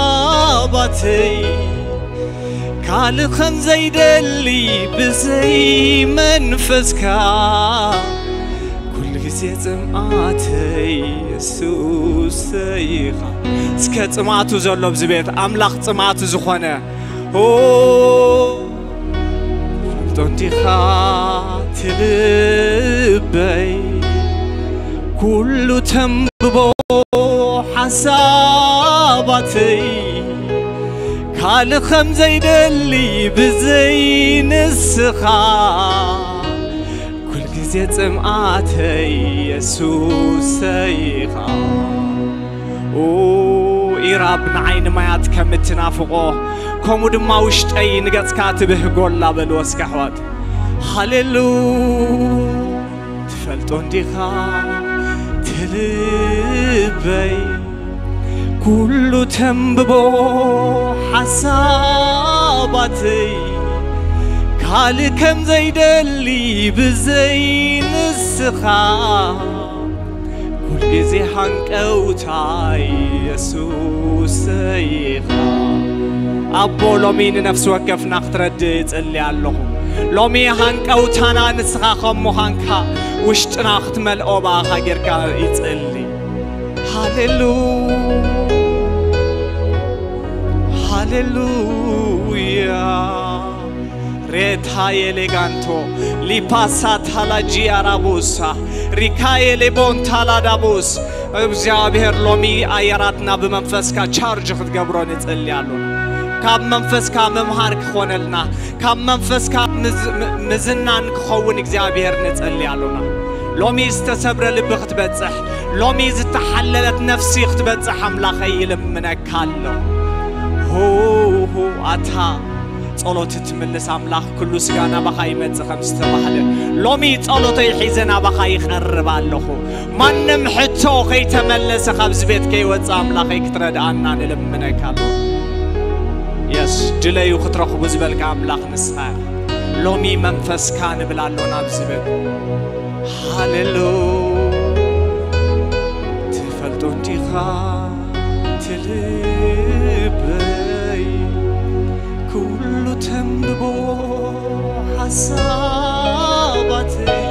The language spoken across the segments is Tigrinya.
ሓሳባተይ ካልእ ከም ዘይደሊ ብዘይ መንፈስካ ኩሉ ግዜ ጽምኣተይ የሱሰይ ኢኻ። እስከ ጽምኣቱ ዘሎ ኣብዚ ቤት ኣምላኽ ጽምኣቱ ዝኾነ ኦ ፈልጦ እንዲኻ ትልበይ ኩሉ ተንብቦ ሓሳባተይ ካልእ ከም ዘይደሊ ብዘይ ንስኻ ኩልግዜ ጽምኣተይ የሱሰይ ኢኻ። ኦ ኢራብ ንዓይኒ ማያት ከም እትናፍቖ ከምኡ ድማ ውሽጠይ ንገጽካ ትብህጎላ በልዎ እስከ ኣሕዋት። ሃሌሉ ትፈልጦ እንዲኻ ትልበይ ኩሉ ተንብቦ ሓሳባተይ ካልእ ከም ዘይደሊ ብዘይ ንስኻ ኩልግዜ ሃንቀውታይ የሱሰይ ኢኻ። ኣቦ ሎሚ ንነፍሲ ወከፍና ክትረድእ ይጽሊ ኣለኹ። ሎሚ ሃንቀውታና ንስኻ ከም ምዃንካ ውሽጥና ክትመልኦ ብኣኻ ጌርካ ይጽሊ። ሃሌሉ ሃሌሉያ ሬታ የሌጋንቶ ሊፓሳ ታላጂ ኣራቡሳ ሪካ የሌቦን ታላዳቡስ። እግዚኣብሔር ሎሚ ኣየራትና ብመንፈስካ ቻርጅ ክትገብሮ ንጸሊ ኣሎና። ካብ መንፈስካ ምምሃር ክኾነልና፣ ካብ መንፈስካ ምዝ- ም- ምዝናን ክኸውን እግዚኣብሔር ንጸሊ ኣሎና። ሎሚ ዝተሰብረ ልቢ ክትበጽሕ፣ ሎሚ ዝተሓለለት ነፍሲ ክትበጽሕ ኣምላኸይ ይልምነካ ኣለኹ። ሆ ሆ ኣታ ጸሎት ትምልስ ኣምላኽ ኩሉ ስጋ ናባኻ ይመጽእ ከም ዝተባህለ ሎሚ ጸሎተይ ሒዘ ናባኻ ይቐርብ ኣለኹ። ማንም ሕቶ ከይተመለሰ ካብዚ ቤት ከይወጽእ ኣምላኸይ ክትረድኣና ንልምነካ ኣሎ። የስ ድለዩ ክትረኽቡ ዝበልካ ኣምላኽ ንስኻ ኢኻ። ሎሚ መንፈስካ ንብል ኣሎና ኣብዚ ቤት። ሃሌሉ ትፈልጦ እንዲኻ ትልበይ ኩሉ ተንብቦ ሓሳባተይ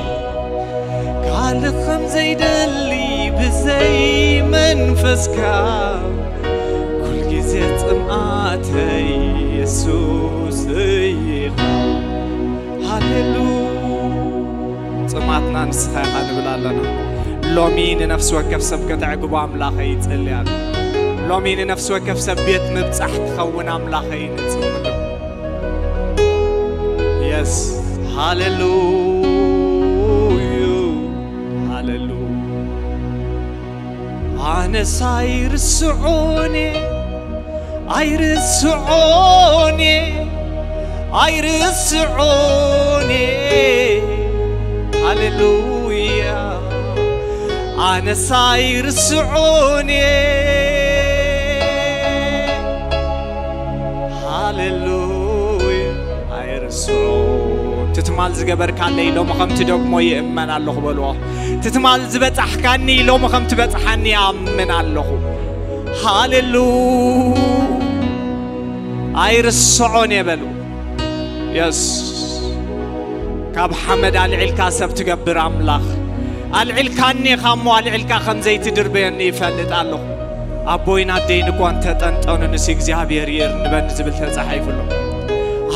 ካልእ ከም ዘይደሊ ብዘይ መንፈስካ ኩልግዜ ጽምኣተይ የሱስ ኢኻ። ሃሌሉ ጽማትና ንስኻ ኢኻ ንብል ኣለና። ሎሚ ንነፍሲ ወከፍ ሰብ ከተዕግቦ ኣምላኸ ይጽሊ ኣሎ። ሎሚ ንነፍሲ ወከፍ ሰብ ቤት ምብጻሕ ክኸውን ኣምላኸ ይንጽምሉ። የስ ሃሌሉዩ ሃሌሉ ኣነስ ኣይርስዖን እየ ኣይርስዖን እየ ኣይርስዖን እየ ሃሌሉያ ኣነስ ኣይርስዖን እየ ሃሌሉያ ኣይርስዖ ትትማል ዝገበርካለይ ሎሚ ከምቲ ደግሞ ይእመን ኣለኹ በልዎ ትትማል ዝበጻሕካኒ ሎሚ ከምቲ በጽሓኒ ኣምን ኣለኹ ሃሌሉ ኣይርስዖን እየ በሉ የስ ካብ ሓመድ ኣልዒልካ ሰብ ትገብር ኣምላኽ ኣልዒልካኒ ኢኻ እሞ ኣልዒልካ ከም ዘይትድርበየኒ ይፈልጥ ኣለኹ ኣቦይን ኣደይን እኳ እንተጠንጠኑ ንስ እግዚኣብሔር ይእርንበኒ ዝብል ተጻሒፉ ኣሎ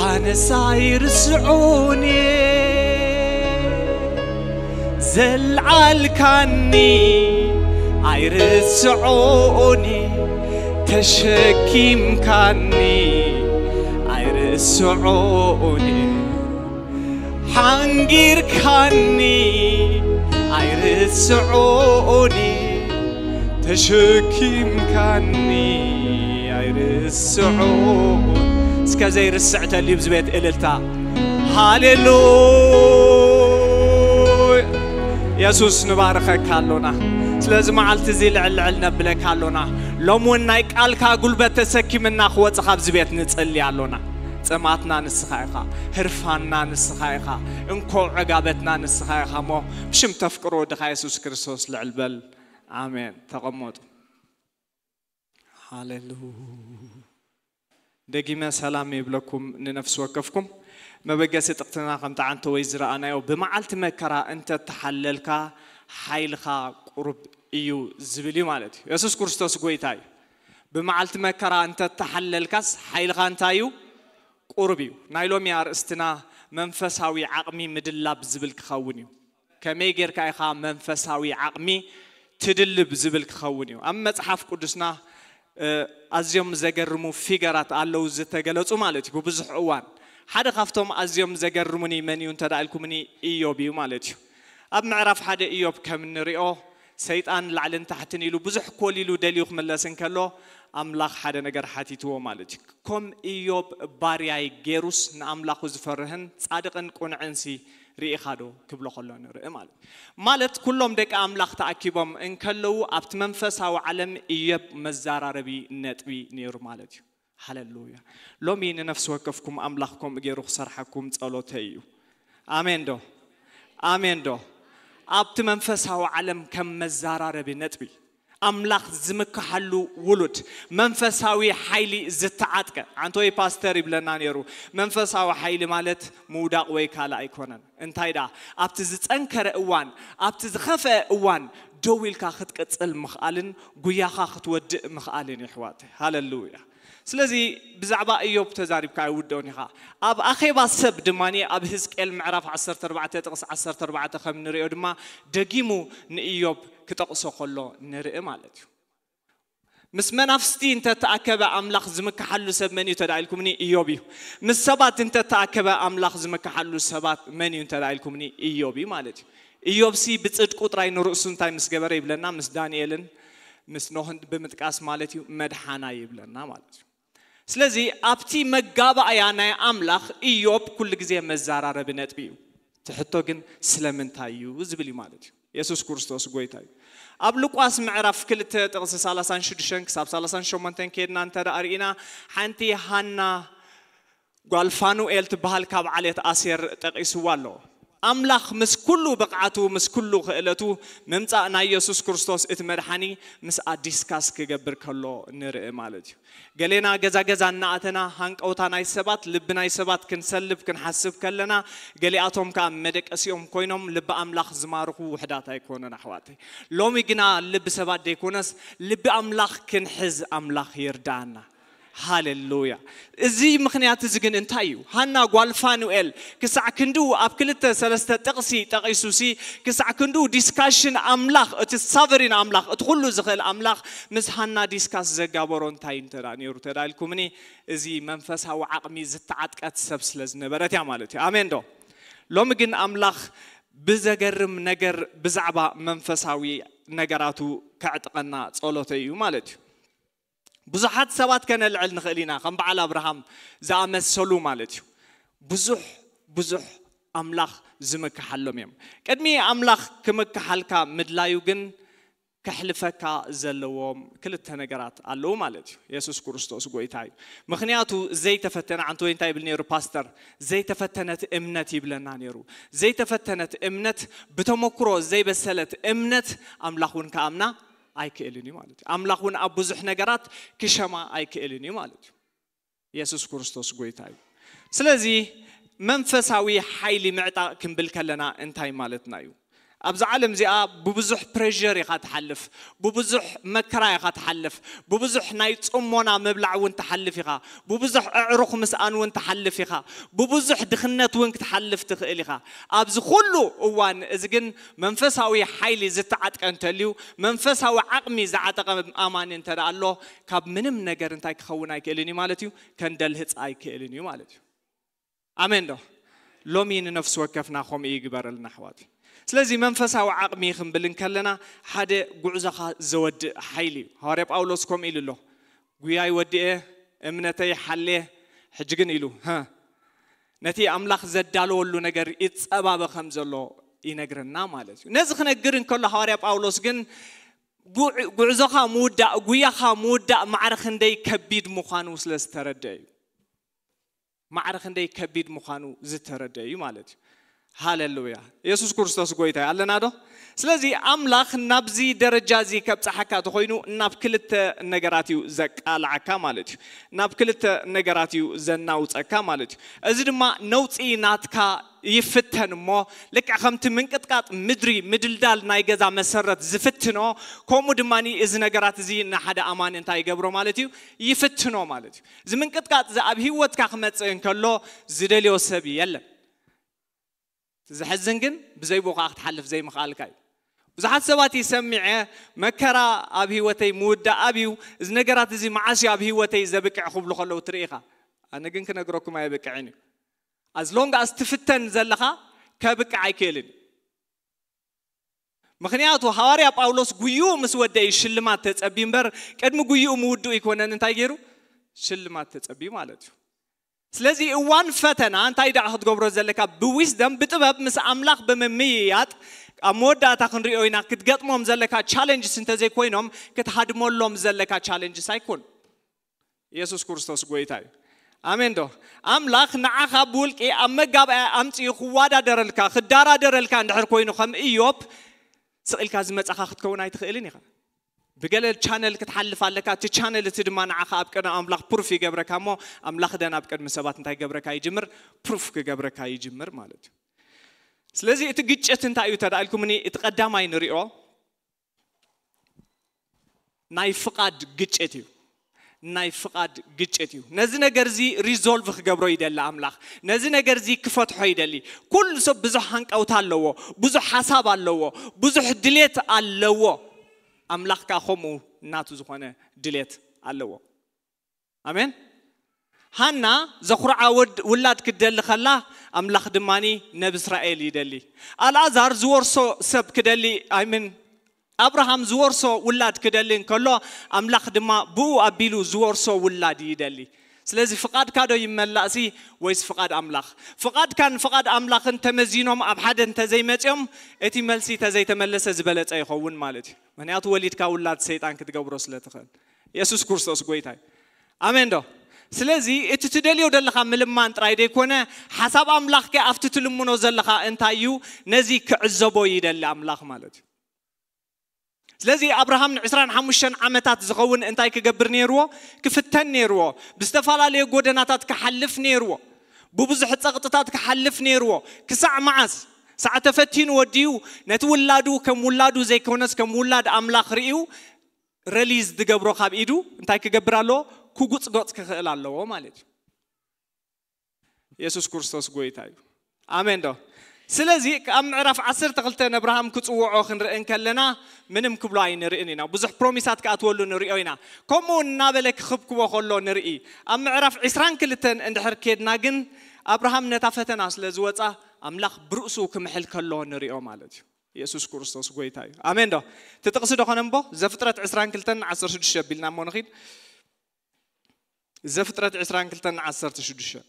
ኣነስ ኣይርስዖን እየ ዘልዓልካኒ ኣይርስዖን እየ ተሸኪምካኒ ኣይርስዖን እየ ሓንጊርካኒ ኣይርስዖን እየ ተሸኪምካኒ ኣይርስዖን እስከ ዘይርስዕ ተልዩ ኣብዚ ቤት እልልታ ሃሌሉያ የሱስ ንባርኸካ ኣሎና ስለዚ መዓልቲ እዚ ልዕል ልዕል ነብለካ ኣሎና ሎም እውን ናይ ቃልካ ጉልበት ተሰኪምና ክወፅ ካብዚ ቤት ንፅሊ ኣሎና ጽማትና ንስኻ ኢኻ ህርፋና ንስኻ ኢኻ እንኮ ዕጋበትና ንስኻ ኢኻ እሞ ብሽም ተፍቅሮ ወድኻ የሱስ ክርስቶስ ልዕል በል ኣሜን ተቐመጡ ሃሌሉ ደጊመ ሰላም ይብለኩም ንነፍሲ ወከፍኩም። መበገሲ ጥቕትና ከምቲ ዓንተ ወይ ዝረኣናዮ፣ ብመዓልቲ መከራ እንተተሓለልካ ሓይልኻ ቁሩብ እዩ ዝብል እዩ ማለት እዩ። የሱስ ክርስቶስ ጎይታ እዩ። ብመዓልቲ መከራ እንተተሓለልካስ ሓይልኻ እንታይ እዩ? ቁሩብ እዩ። ናይ ሎሚ ኣርእስትና መንፈሳዊ ዓቕሚ ምድላብ ዝብል ክኸውን እዩ። ከመይ ጌርካ ኢኻ መንፈሳዊ ዓቕሚ ትድልብ ዝብል ክኸውን እዩ። ኣብ መጽሓፍ ቅዱስና ኣዝዮም ዘገርሙ ፊገራት ኣለዉ ዝተገለጹ ማለት እዩ። ብብዙሕ እዋን ሓደ ካብቶም ኣዝዮም ዘገርሙኒ መን እዩ እንተ ኢልኩምኒ፣ ኢዮብ እዩ ማለት እዩ። ኣብ ምዕራፍ ሓደ ኢዮብ ከም እንሪኦ፣ ሰይጣን ላዕልን ታሕትን ኢሉ ብዙሕ ኮል ኢሉ ደልዩ ክምለስ እንከሎ፣ ኣምላኽ ሓደ ነገር ሓቲትዎ ማለት እዩ። ከም ኢዮብ ባርያይ ገይሩስ ንኣምላኹ ዝፈርህን ጻድቕን ቁንዕንሲ ርኢኻ ዶ ክብሎ ከሎ ንርኢ ማለት እዩ። ማለት ኩሎም ደቂ ኣምላኽ ተኣኪቦም እንከለዉ ኣብቲ መንፈሳዊ ዓለም ኢዮብ መዘራረቢ ነጥቢ ነይሩ ማለት እዩ። ሃሌሉያ። ሎሚ ንነፍሲ ወከፍኩም ኣምላኽ ከምኡ ገይሩ ክሰርሓኩም ጸሎተይ እዩ። ኣሜን ዶ? ኣሜን ዶ? ኣብቲ መንፈሳዊ ዓለም ከም መዘራረቢ ነጥቢ ኣምላኽ ዝምክሓሉ ውሉድ መንፈሳዊ ሓይሊ ዝተዓጥቀ። ዓንቶይ ፓስተር ይብለና ነይሩ፣ መንፈሳዊ ሓይሊ ማለት ምውዳቕ ወይ ካልእ ኣይኮነን። እንታይ ደኣ? ኣብቲ ዝጸንከረ እዋን፣ ኣብቲ ዝኸፍአ እዋን ደው ኢልካ ክትቅጽል ምኽኣልን ጉያኻ ክትወድእ ምኽኣልን የሕዋት። ሃሌሉያ። ስለዚ ብዛዕባ እዮብ ተዛሪብካ ኣይውደኡን ኢኻ። ኣብ ኣኼባ ሰብ ድማ ኣብ ህዝቅኤል ምዕራፍ ዓሰርተ ኣርባዕተ ጥቕሲ ዓሰርተ ኣርባዕተ ከም ንሪኦ ድማ ደጊሙ ንእዮብ ክጠቕሶ ከሎ ንርኢ ማለት እዩ። ምስ መናፍስቲ እንተተኣከበ ኣምላኽ ዝምክሓሉ ሰብ መን እዩ ተዳኢልኩምኒ? እዮብ እዩ። ምስ ሰባት እንተተኣከበ ኣምላኽ ዝምክሓሉ ሰባት መን እዩ እንተዳኢልኩምኒ? እዮብ እዩ ማለት እዩ። እዮብ ሲ ብጽድቁ ጥራይ ንርእሱ እንታይ ምስ ገበረ ይብለና? ምስ ዳንኤልን ምስ ኖህን ብምጥቃስ ማለት እዩ መድሓና ይብለና ማለት እዩ። ስለዚ ኣብቲ መጋባእያ ናይ ኣምላኽ እዮብ ኩሉ ግዜ መዘራረቢ ነጥቢ እዩ። እቲ ሕቶ ግን ስለምንታይ እዩ ዝብል እዩ ማለት እዩ። የሱስ ክርስቶስ ጎይታ እዩ። ኣብ ሉቃስ ምዕራፍ ክልተ ጥቕሲ ሰላሳን ሽዱሽተን ክሳብ ሰላሳን ሸሞንተን ከድና እንተ ደኣ ርኢና፣ ሓንቲ ሃና ጓል ፋኑኤል ትበሃል ካብ ዓሌት ኣሴር ጠቒስዋ ኣሎ። ኣምላኽ ምስ ኩሉ ብቕዓቱ፣ ምስ ኩሉ ክእለቱ፣ ምምጻእ ናይ የሱስ ክርስቶስ እቲ መድሓኒ ምስኣ ዲስካስ ክገብር ከሎ ንርኢ ማለት እዩ። ገሌና ገዛ ገዛ እናኣተና ሃንቀውታ ናይ ሰባት፣ ልቢ ናይ ሰባት ክንሰልብ ክንሓስብ ከለና፣ ገሊኣቶም ከኣ መደቀሲኦም ኮይኖም ልቢ ኣምላኽ ዝማርኹ ውሕዳት ኣይኮኑን ኣሕዋተይ። ሎሚ ግና ልቢ ሰባት ደይኮነስ ልቢ ኣምላኽ ክንሕዝ ኣምላኽ ይርዳና። ሃሌሉያ። እዚ ምኽንያት እዚ ግን እንታይ እዩ? ሃና ጓል ፋኑኤል ክሳዕ ክንድኡ ኣብ ክልተ ሰለስተ ጥቕሲ ጠቒሱሲ፣ ክሳዕ ክንድኡ ዲስካሽን ኣምላኽ፣ እቲ ሳቨሪን ኣምላኽ፣ እቲ ኩሉ ዝኽእል ኣምላኽ ምስ ሃና ዲስካስ ዘጋበሮ እንታይ እንተ ደኣ ነይሩ ተዳኢልኩምኒ፣ እዚ መንፈሳዊ ዓቕሚ ዝተዓጥቀት ሰብ ስለ ዝነበረት እያ ማለት እዩ። ኣሜን ዶ? ሎሚ ግን ኣምላኽ ብዘገርም ነገር ብዛዕባ መንፈሳዊ ነገራቱ ከዕጥቀና ጸሎተይ እዩ ማለት እዩ። ብዙሓት ሰባት ከነልዕል ንኽእል ኢና፣ ከም በዓል ኣብርሃም ዝኣመሰሉ ማለት እዩ። ብዙሕ ብዙሕ ኣምላኽ ዝምክሓሎም እዮም። ቅድሚ ኣምላኽ ክምክሓልካ ምድላዩ ግን ከሕልፈካ ዘለዎም ክልተ ነገራት ኣለዉ ማለት እዩ። የሱስ ክርስቶስ ጎይታ እዩ። ምኽንያቱ ዘይተፈተነ፣ ዓንቶ እንታይ ይብል ነይሩ ፓስተር? ዘይተፈተነት እምነት ይብለና ነይሩ። ዘይተፈተነት እምነት፣ ብተመክሮ ዘይበሰለት እምነት ኣምላኽ እውን ክኣምና ኣይክእልን እዩ ማለት እዩ። ኣምላኽ እውን ኣብ ብዙሕ ነገራት ክሸማ ኣይክእልን እዩ ማለት እዩ። የሱስ ክርስቶስ ጎይታ እዩ። ስለዚ መንፈሳዊ ሓይሊ ምዕጣቕ ክንብል ከለና እንታይ ማለትና እዩ? ኣብዛ ዓለም እዚኣ ብብዙሕ ፕሬሸር ኢኻ ትሓልፍ፣ ብብዙሕ መከራ ኢኻ ትሓልፍ፣ ብብዙሕ ናይ ጽሞና ምብላዕ እውን ትሓልፍ ኢኻ፣ ብብዙሕ ኣዕሩኽ ምስኣን እውን ትሓልፍ ኢኻ፣ ብብዙሕ ድኽነት እውን ክትሓልፍ ትኽእል ኢኻ። ኣብዚ ኩሉ እዋን እዚ ግን መንፈሳዊ ሓይሊ ዝተዓጥቀ እንተልዩ፣ መንፈሳዊ ዓቕሚ ዝዓጠቐ ኣማኒ እንተ ደኣ ኣሎ፣ ካብ ምንም ነገር እንታይ ክኸውን ኣይክእልን እዩ ማለት እዩ? ከንደልህጽ ኣይክእልን እዩ ማለት እዩ። ኣሜን ዶ? ሎሚ ንነፍሲ ወከፍና ከምኡ ይግበረልና ኣሕዋት። ስለዚ መንፈሳዊ ዓቕሚ ክንብል እንከለና ሓደ ጉዕዞኻ ዘወድእ ሓይሊ እዩ። ሃዋርያ ጳውሎስ ከምኡ ኢሉ ኣሎ፣ "ጉያይ ወዲኤ፣ እምነተይ ሓልየ፣ ሕጂ ግን" ኢሉ፣ "ሀ፣ ነቲ ኣምላኽ ዘዳለወሉ ነገር ይጸባበ ከም ዘሎ" ይነግረና ማለት እዩ። ነዚ ክነግር እንከሎ ሃዋርያ ጳውሎስ ግን ጉዕ-፣ ጉዕዞኻ ምውዳእ፣ ጉያኻ ምውዳእ ማዕረ ክንደይ ከቢድ ምዃኑ ስለ ዝተረድአ እዩ። ማዕረ ክንደይ ከቢድ ምዃኑ ዝተረድአ እዩ ማለት እዩ። ሃሌሉያ። የሱስ ክርስቶስ ጎይታ እዩ። ኣለና ዶ? ስለዚ ኣምላኽ ናብዚ ደረጃ እዚ ከብጽሓካ ተኾይኑ ናብ ክልተ ነገራት እዩ ዘቃልዓካ ማለት እዩ። ናብ ክልተ ነገራት እዩ ዘናውጸካ ማለት እዩ። እዚ ድማ ነውጺ ናትካ ይፍተን እሞ፣ ልክዕ ከምቲ ምንቅጥቃጥ ምድሪ ምድልዳል ናይ ገዛ መሰረት ዝፍትኖ፣ ከምኡ ድማ እዚ ነገራት እዚ ንሓደ ኣማኒ እንታይ ይገብሮ ማለት እዩ? ይፍትኖ ማለት እዩ። እዚ ምንቅጥቃጥ እዚ ኣብ ህይወትካ ክመጽእ እንከሎ ዝደልዮ ሰብ የለን። እቲ ዘሕዝን ግን ብዘይ ብኡ ከዓ ክትሓልፍ ዘይምኽኣልካ እዩ። ብዙሓት ሰባት ይሰሚዐ፣ መከራ ኣብ ህይወተይ ምውዳእ ኣብ እዩ፣ እዚ ነገራት እዚ መዓስ እዩ ኣብ ህይወተይ ዘብቅዕ ክብሉ ከለዉ ትርኢ ኢኻ። ኣነ ግን ክነግረኩም ኣየብቅዕን እዩ። As long as ትፍተን ዘለኻ ከብቅዕ ኣይክእልን እዩ። ምኽንያቱ ሃዋርያ ጳውሎስ ጉይኡ ምስ ወደ እዩ ሽልማት ተጸቢ እምበር፣ ቅድሚ ጉይኡ ምውድኡ ይኮነን እንታይ ገይሩ? ሽልማት ተጸቢ ማለት እዩ። ስለዚ እዋን ፈተና እንታይ ደኣ ክትገብሮ ዘለካ? ብዊስደም ብጥበብ ምስ ኣምላኽ ብምምይያጥ ኣብ መወዳእታ ክንሪኦ ኢና። ክትገጥሞም ዘለካ ቻለንጅስ እንተዘይኮይኖም ክትሃድመሎም ዘለካ ቻለንጅስ ኣይኮን። የሱስ ክርስቶስ ጎይታ እዩ። ኣሜን ዶ? ኣምላኽ ንዓኻ ብውልቂ ኣብ መጋብኣያ ኣምጺኡ ክዋዳደረልካ ክዳራደረልካ እንድሕር ኮይኑ ከም እዮብ ስቕ ኢልካ ዝመጻኻ ክትከውን ኣይትኽእልን ኢኻ። ብገለ ቻነል ክትሓልፍ ኣለካ። እቲ ቻነል እቲ ድማ ንዓኻ ኣብ ቅድሚ ኣምላኽ ፕሩፍ ይገብረካ እሞ ኣምላኽ ደን ኣብ ቅድሚ ሰባት እንታይ ገብረካ ይጅምር? ፕሩፍ ክገብረካ ይጅምር ማለት እዩ። ስለዚ እቲ ግጭት እንታይ እዩ ተዳኢልኩምኒ? እቲ ቀዳማይ ንሪኦ ናይ ፍቓድ ግጭት እዩ። ናይ ፍቓድ ግጭት እዩ። ነዚ ነገር እዚ ሪዞልቭ ክገብሮ ይደሊ ኣምላኽ። ነዚ ነገር እዚ ክፈትሖ ይደሊ። ኩሉ ሰብ ብዙሕ ሃንቀውታ ኣለዎ፣ ብዙሕ ሓሳብ ኣለዎ፣ ብዙሕ ድሌት ኣለዎ። ኣምላኽ ከኣ ከምኡ ናቱ ዝኾነ ድሌት ኣለዎ። ኣሜን። ሃና ዘኹርዓ ወድ ውላድ ክትደሊ ከላ ኣምላኽ ድማኒ ነብ እስራኤል ይደሊ። ኣልኣዛር ዝወርሶ ሰብ ክደሊ ኣይምን ኣብርሃም ዝወርሶ ውላድ ክደሊ እንከሎ ኣምላኽ ድማ ብኡ ኣቢሉ ዝወርሶ ውላድ ይደሊ። ስለዚ ፍቓድካ ዶ ይመላእሲ ወይስ ፍቓድ ኣምላኽ? ፍቓድካን ፍቓድ ኣምላኽን ተመዚኖም ኣብ ሓደ እንተዘይመፅኦም እቲ መልሲ ተዘይተመለሰ ዝበለፀ ይኸውን ማለት እዩ። ምክንያቱ ወሊድካ ውላድ ሰይጣን ክትገብሮ ስለ ትኽእል። የሱስ ክርስቶስ ጎይታ እዩ። ኣሜን ዶ? ስለዚ እቲ ትደልዮ ዘለኻ ምልማን ጥራይ ደይኮነ ሓሳብ ኣምላኽ ከ ኣብቲ ትልምኖ ዘለኻ እንታይ እዩ? ነዚ ክዕዘቦ ይደሊ ኣምላኽ ማለት እዩ። ስለዚ ኣብርሃም ንዕስራን ሓሙሽተን ዓመታት ዝኸውን እንታይ ክገብር ነይርዎ? ክፍተን ነይርዎ። ብዝተፈላለየ ጎደናታት ክሓልፍ ነይርዎ። ብብዙሕ ጸቕጥታት ክሓልፍ ነይርዎ። ክሳዕ መዓስ? ሳዕ ተፈቲኑ ወዲኡ ነቲ ውላዱ ከም ውላዱ ዘይኮነስ ከም ውላድ ኣምላኽ ርእዩ ረሊዝ ዝገብሮ ካብ ኢዱ እንታይ ክገብር ኣለዎ? ክጉጽጎጽ ክኽእል ኣለዎ ማለት እዩ። የሱስ ክርስቶስ ጎይታ እዩ። ኣሜን ዶ? ስለዚ ኣብ ምዕራፍ ዓሰርተ ክልተ ነብርሃም ክጽውዖ ክንርኢ እንከለና ምንም ክብሎ ኣይንርእን ኢና። ብዙሕ ፕሮሚሳት ክኣትወሉ ንርእዮ ኢና። ከምኡ እናበለ ክኽብክቦ ከሎ ንርኢ። ኣብ ምዕራፍ ዕስራን ክልተን እንድሕር ኬድና ግን ኣብርሃም ነታ ፈተና ስለ ዝወጻ ኣምላኽ ብርእሱ ክምሕል ከሎ ንርእዮ ማለት እዩ። የሱስ ክርስቶስ ጎይታ እዩ። ኣሜን ዶ? እቲ ጥቕሲ ዶ ኾነ እምቦ? ዘፍጥረት ዕስራን ክልተን ዓሰርተ ሽዱሽተ ኣቢልና እሞ ንኺድ። ዘፍጥረት ዕስራን ክልተን ዓሰርተ ሽዱሽተ።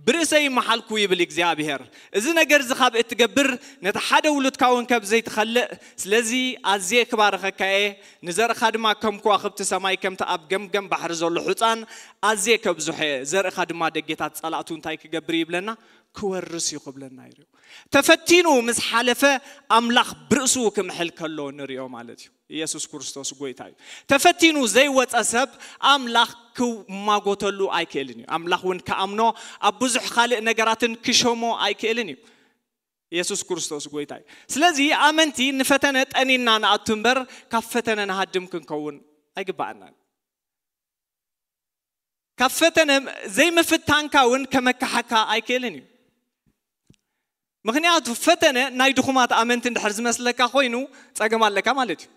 ብርእሰይ መሓልኩ ይብል እግዚኣብሔር፣ እዚ ነገር እዚ ካብ እትገብር ነቲ ሓደ ውሉድካ እውን ከብ ዘይትኸልእ፣ ስለዚ ኣዝየ ክባርኸካ እየ፣ ንዘርእኻ ድማ ከም ከዋኽብቲ ሰማይ ከምቲ ኣብ ገምገም ባሕሪ ዘሎ ሑፃን ኣዝየ ከብዝሖ እየ፣ ዘርእኻ ድማ ደጌታት ጸላእቱ እንታይ ክገብር ይብለና? ክወርስ እዩ ክብለና ይርዮ። ተፈቲኑ ምስ ሓለፈ ኣምላኽ ብርእሱ ክምሕል ከሎ ንሪኦ ማለት እዩ። ኢየሱስ ክርስቶስ ጎይታ እዩ። ተፈቲኑ ዘይወፀ ሰብ ኣምላኽ ክማጎተሉ ኣይክእልን እዩ። ኣምላኽ እውን ክኣምኖ ኣብ ብዙሕ ካልእ ነገራትን ክሸሞ ኣይክእልን እዩ። ኢየሱስ ክርስቶስ ጎይታ እዩ። ስለዚ ኣመንቲ ንፈተነ ጠኒና ንኣቱ እምበር ካብ ፈተነ ንሃድም ክንከውን ኣይግባኣናን። ካብ ፈተነ ዘይምፍታንካ እውን ከመካሓካ ኣይክእልን እዩ። ምክንያቱ ፈተነ ናይ ድኹማት ኣመንቲ እንድሕር ዝመስለካ ኮይኑ ጸገም ኣለካ ማለት እዩ።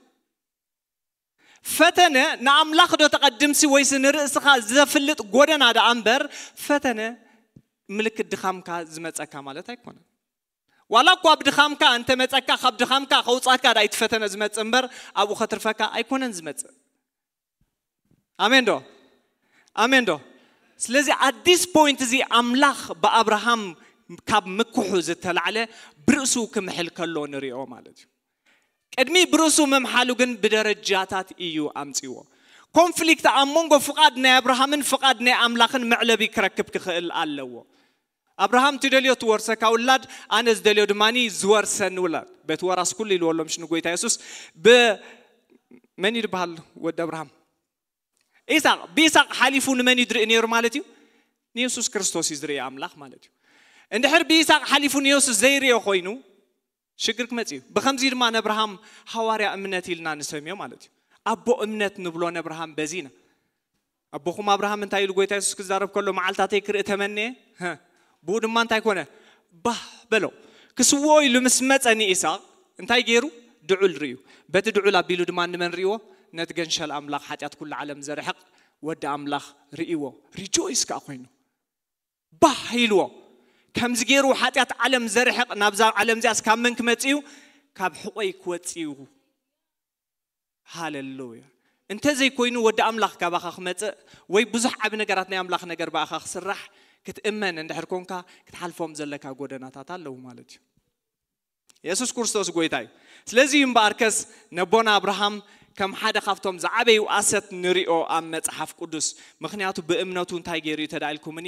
ፈተነ ንኣምላኽ ዶ ተቐድምሲ ወይስ ንርእስኻ ዘፍልጥ ጎደና ደኣ እምበር ፈተነ ምልክት ድኻምካ ዝመጸካ ማለት ኣይኮነን። ዋላ እኳ ኣብ ድኻምካ እንተመጸካ ካብ ድኻምካ ከውጻካ ዳኣ እቲ ፈተነ ዝመጽእ እምበር ኣብኡ ከትርፈካ ኣይኮነን ዝመጽእ። ኣሜን ዶ? ኣሜን ዶ? ስለዚ ኣዲስ ፖይንት እዚ ኣምላኽ ብኣብርሃም ካብ ምክሑ ዝተላዕለ ብርእሱ ክምሕል ከሎ ንሪኦ ማለት እዩ። ቅድሚ ብርእሱ ምምሓሉ ግን ብደረጃታት እዩ ኣምፅዎ። ኮንፍሊክት ኣብ መንጎ ፍቓድ ናይ ኣብርሃምን ፍቓድ ናይ ኣምላኽን መዕለቢ ክረክብ ክኽእል ኣለዎ። ኣብርሃም ትደልዮ ትወርሰካ ውላድ፣ ኣነ ዝደልዮ ድማ ዝወርሰኒ ውላድ። በቲ ወራስ ኩሉ ኢልዎ ኣሎ ምሽ ንጎይታ የሱስ። ብመን ይድበሃል ወዲ ኣብርሃም? ኢሳቅ። ብኢሳቅ ሓሊፉ ንመን እዩ ዝርኢ ነይሩ ማለት እዩ? ንየሱስ ክርስቶስ እዩ ዝርኢ ኣምላኽ ማለት እዩ። እንድሕር ብኢሳቅ ሓሊፉ ንየሱስ ዘይርእዮ ኮይኑ ሽግር ክመጽእ እዩ። ብኸምዚ ድማ ነብርሃም ሃዋርያ እምነት ኢልና ንሰምዮ ማለት እዩ። ኣቦ እምነት ንብሎ ነብርሃም በዚ ኢና። ኣቦኹም ኣብርሃም እንታይ ኢሉ ጎይታ የሱስ ክዛረብ ከሎ፣ መዓልታተይ ክርኢ ተመንየ፣ ብኡ ድማ እንታይ ኮነ? ባህ በሎ። ክስውኦ ኢሉ ምስ መጸ ንኢሳቕ እንታይ ገይሩ? ድዑል ርእዩ። በቲ ድዑል ኣቢሉ ድማ ንመን ርእይዎ? ነቲ ገንሸል ኣምላኽ ሓጢኣት ኩሉ ዓለም ዘርሕቕ ወዲ ኣምላኽ ርእይዎ። ሪጆይስ ከኣ ኮይኑ። ባህ ኢልዎ። ከምዚ ገይሩ ሓጢኣት ዓለም ዘርሕቕ፣ ናብዛ ዓለም እዚኣስ ካብ መን ክመጽእ እዩ? ካብ ሕቖይ ክወጽእ እዩ። ሃሌሉያ። እንተዘይኮይኑ ወዲ ኣምላኽ ካባኻ ክመጽእ ወይ ብዙሕ ዓቢ ነገራት ናይ ኣምላኽ ነገር ብኣኻ ክስራሕ ክትእመን እንድሕር ኮንካ ክትሓልፎም ዘለካ ጎደናታት ኣለዉ ማለት እዩ። የሱስ ክርስቶስ ጎይታ እዩ። ስለዚ እዩ እምበኣርከስ ነቦና ኣብርሃም ከም ሓደ ካብቶም ዝዓበዩ ኣሰት ንሪኦ ኣብ መጽሓፍ ቅዱስ። ምኽንያቱ ብእምነቱ እንታይ ገይሩ እዩ ተዳኢልኩምኒ?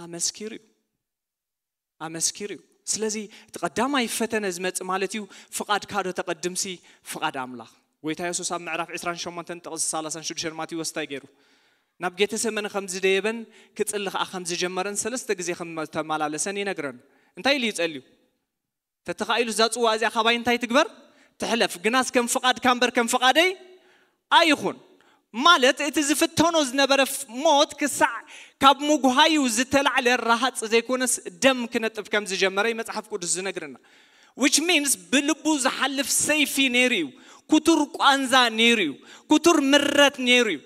ኣመስኪሩ እዩ። ኣመስኪሩ እዩ። ስለዚ እቲ ቀዳማይ ፈተነ ዝመጽእ ማለት እዩ፣ ፍቓድካ ዶ ተቐድምሲ ፍቓድ ኣምላኽ? ጎይታ የሱስ ኣብ ምዕራፍ ዕስራን ሸሞንተን ጥቕሲ ሰላሳን ሽዱሽተን ማቴዎስ እንታይ ገይሩ? ናብ ጌተሰመኒ ከም ዝደየበን ክጽሊ ኸኣ ከም ዝጀመረን ሰለስተ ግዜ ከም ተመላለሰን ይነግረን። እንታይ ኢሉ ይጸልዩ? ተተኻኢሉ እዛ ጽዋ እዚኣ ካባይ እንታይ ትግበር? ትሕለፍ። ግናስ ከም ፍቓድካ እምበር ከም ፍቓደይ ኣይኹን። ማለት እቲ ዝፍተኖ ዝነበረ ፍ- ሞት ክሳዕ ካብ ምጉሃዩ ዝተላዕለ ረሃጽ ዘይኮነስ ደም ክነጥብ ከም ዝጀመረ እዩ መጽሓፍ ቅዱስ ዝነግርና። Which means ብልቡ ዝሓልፍ ሰይፊ ነይሩ እዩ። ክቱር ቋንዛ ነይሩ እዩ። ክቱር ምረት ነይሩ እዩ።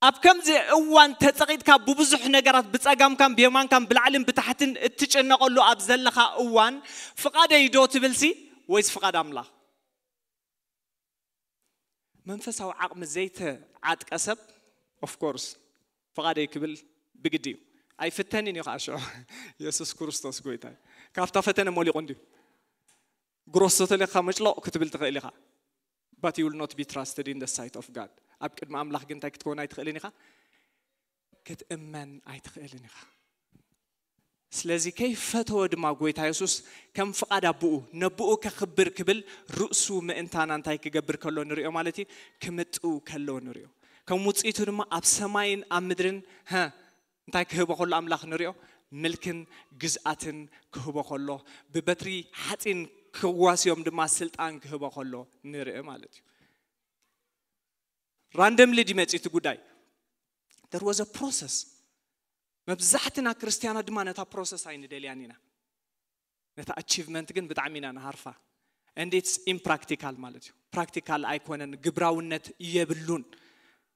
ኣብ ከምዚ እዋን ተጸቒጥካ ብብዙሕ ነገራት ብጸጋምካን ብየማንካን ብላዕልን ብታሕትን እትጨነቐሉ ኣብ ዘለኻ እዋን ፍቓደይ ዶ ትብልሲ ወይስ ፍቓድ ኣምላኽ? መንፈሳዊ ዓቕሚ ዘይተዓጥቀ ሰብ of course ፍቓደይ ክብል ብግዲ እዩ። ኣይፍተንን እዩ ከዓ ሽዑ። የሱስ ክርስቶስ ጎይታ እዩ። ካብታ ፈተነ ሞሊቑ እንድዩ። ግሮሶ ተለካ መጭሎቕ ክትብል ትኽእል ኢኻ። But you will not be trusted in the sight of God. ኣብ ቅድሚ ኣምላኽ ግን እንታይ ክትከውን ኣይትኽእልን ኢኻ? ክትእመን ኣይትኽእልን ኢኻ። ስለዚ ከይፈተወ ድማ ጎይታ የሱስ ከም ፍቓድ ኣቦኡ ነቦኡ ከኽብር ክብል ርእሱ ምእንታና እንታይ ክገብር ከሎ ንሪኦ ማለት እዩ? ክምጥው ከሎ ንሪኦ። ከም ውፅኢቱ ድማ ኣብ ሰማይን ኣብ ምድርን ሀ እንታይ ክህቦ ከሎ ኣምላኽ ንሪኦ? ምልክን ግዝኣትን ክህቦ ከሎ፣ ብበትሪ ሓፂን ክዋስዮም ድማ ስልጣን ክህቦ ከሎ ንርኢ ማለት እዩ። ራንደምሊ ድመፂ እቲ ጉዳይ? There was a process። መብዛሕትና ክርስትያናት ድማ ነታ ፕሮሰስ ኣይንደልያን ኢና። ነታ ኣቺቭመንት ግን ብጣዕሚ ኢና ንሃርፋ። And it's impractical ማለት እዩ። ፕራክቲካል ኣይኮነን፣ ግብራውነት የብሉን።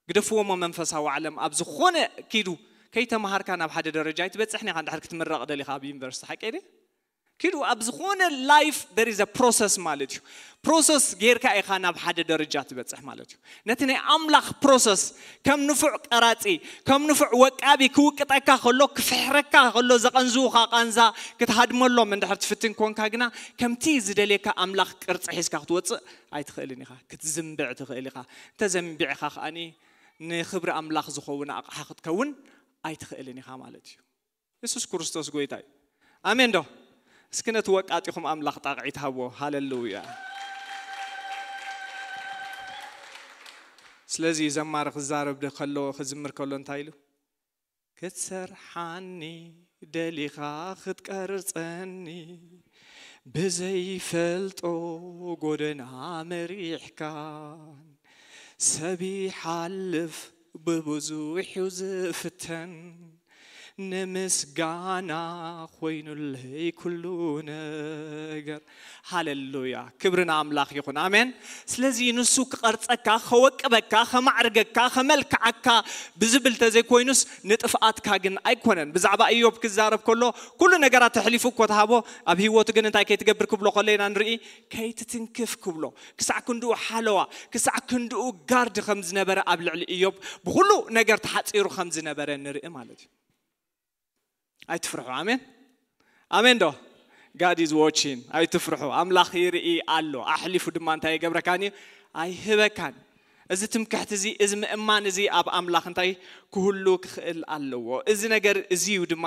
ግደፍዎ እሞ መንፈሳዊ ዓለም ኣብ ዝኾነ ኪዱ ከይተምሃርካ ናብ ሓደ ደረጃ ኣይትበፅሕን ኢኻ። እንድሕር ክትምረቕ ደሊኻ ኣብ ዩኒቨርሲቲ ሓቂ ድየ? ኪዱ ኣብ ዝኾነ ላይፍ there is a process ማለት እዩ። ፕሮሰስ ጌርካ ኢኻ ናብ ሓደ ደረጃ ትበፅሕ ማለት እዩ። ነቲ ናይ ኣምላኽ ፕሮሰስ ከም ንፉዕ ቀራፂ ከም ንፉዕ ወቃቢ ክውቅጠካ ከሎ ክፍሕረካ ከሎ ዘቐንዝውኻ ቃንዛ ክትሃድመሎም እንድሕር ትፍትን ኮንካ ግና ከምቲ ዝደልየካ ኣምላኽ ቅርፂ ሒዝካ ክትወፅእ ኣይትኽእልን ኢኻ። ክትዝንብዕ ትኽእል ኢኻ። እንተዘንቢዕኻ ከኣኒ ንኽብሪ ኣምላኽ ዝኸውን ኣቕሓ ክትከውን ኣይትኽእልን ኢኻ ማለት እዩ። የሱስ ክርስቶስ ጎይታ እዩ። ኣሜን ዶ? እስኪ ነቲ ወቃጢኹም ኣምላኽ ጣቕዒት ሃብዎ። ሃለሉያ። ስለዚ ዘማሪ ክዛረብ ዶ ከሎ ክዝምር ከሎ እንታይ ኢሉ? ክትሰርሓኒ ደሊኻ ክትቀርጸኒ ብዘይፈልጦ ጎደና መሪሕካን ሰብ ይሓልፍ ብብዙሕ እዩ ዝፍተን ንምስጋና ኮይኑለይ ኩሉ ነገር። ሃለሉያ። ክብሪ ንኣምላኽ ይኹን። ኣሜን። ስለዚ ንሱ ክቐርጸካ፣ ከወቅበካ፣ ከማዕርገካ፣ ከመልክዓካ ብዝብል ተዘይኮይኑስ ንጥፍኣትካ ግን ኣይኮነን። ብዛዕባ እዮብ ክዛረብ ከሎ ኩሉ ነገራት ተሕሊፉ እኮ ተሃቦ፣ ኣብ ህይወቱ ግን እንታይ ከይትገብር ክብሎ ከሎ ኢና ንርኢ? ከይትትንክፍ ክብሎ። ክሳዕ ክንድኡ ሓለዋ፣ ክሳዕ ክንድኡ ጋርድ ከም ዝነበረ ኣብ ልዕሊ እዮብ ብኹሉ ነገር ተሓጺሩ ከም ዝነበረ ንርኢ ማለት እዩ። ኣይትፍርሑ። ኣሜን። ኣሜን ዶ? God is watching። ኣይትፍርሑ። ኣምላኽ ይርኢ ኣሎ። ኣሕሊፉ ድማ እንታይ ይገብረካን እዩ? ኣይህበካን። እዚ ትምክሕቲ እዚ፣ እዚ ምእማን እዚ ኣብ ኣምላኽ እንታይ ክህሉ ክኽእል ኣለዎ። እዚ ነገር እዚ እዩ ድማ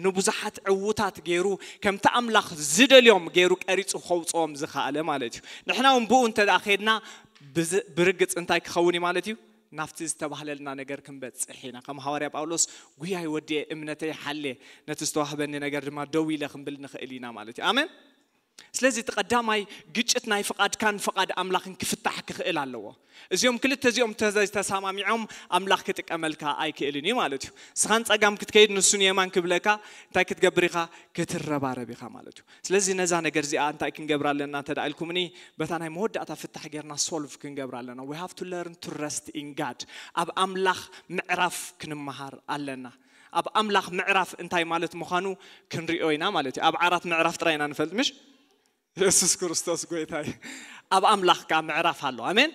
ንብዙሓት ዕዉታት ገይሩ፣ ከምቲ ኣምላኽ ዝደልዮም ገይሩ ቀሪጹ ከውፅኦም ዝኸኣለ ማለት እዩ። ንሕና እውን ብኡ እንተ ደኣ ከድና፣ ብዝ- ብርግጽ እንታይ ክኸውን እዩ ማለት እዩ? ናብቲ ዝተባህለልና ነገር ክንበጽሕ ኢና። ከም ሃዋርያ ጳውሎስ፣ "ጉያይ ወድየ፣ እምነተይ ሓልየ፣ ነቲ ዝተዋህበኒ ነገር ድማ ደው ኢለ" ክንብል ንኽእል ኢና ማለት እዩ። ኣሜን። ስለዚ እቲ ቀዳማይ ግጭት ናይ ፍቓድካን ፍቓድ ኣምላኽን ክፍታሕ ክኽእል ኣለዎ። እዚኦም ክልተ እዚኦም ተዘይተሰማሚዖም ኣምላኽ ክጥቀመልካ ኣይክእልን እዩ ማለት እዩ። ንስኻ ንጸጋም ክትከይድ፣ ንሱ ንየማን ክብለካ፣ እንታይ ክትገብር ኢኻ? ክትረባረብ ኢኻ ማለት እዩ። ስለዚ ነዛ ነገር እዚኣ እንታይ ክንገብር ኣለና እንተ ደኣ ኢልኩምኒ፣ በታ ናይ መወዳእታ ፍታሕ ጌርና ሶልቭ ክንገብር ኣለና። We have to learn to rest in God። ኣብ ኣምላኽ ምዕራፍ ክንመሃር ኣለና። ኣብ ኣምላኽ ምዕራፍ እንታይ ማለት ምዃኑ ክንሪኦ ኢና ማለት እዩ። ኣብ ዓራት ምዕራፍ ጥራይ ኢና ንፈልጥ፣ ምሽ? የሱስ ክርስቶስ ጎይታ እዩ። ኣብ ኣምላኽ ከኣ ምዕራፍ ኣሎ። ኣሜን።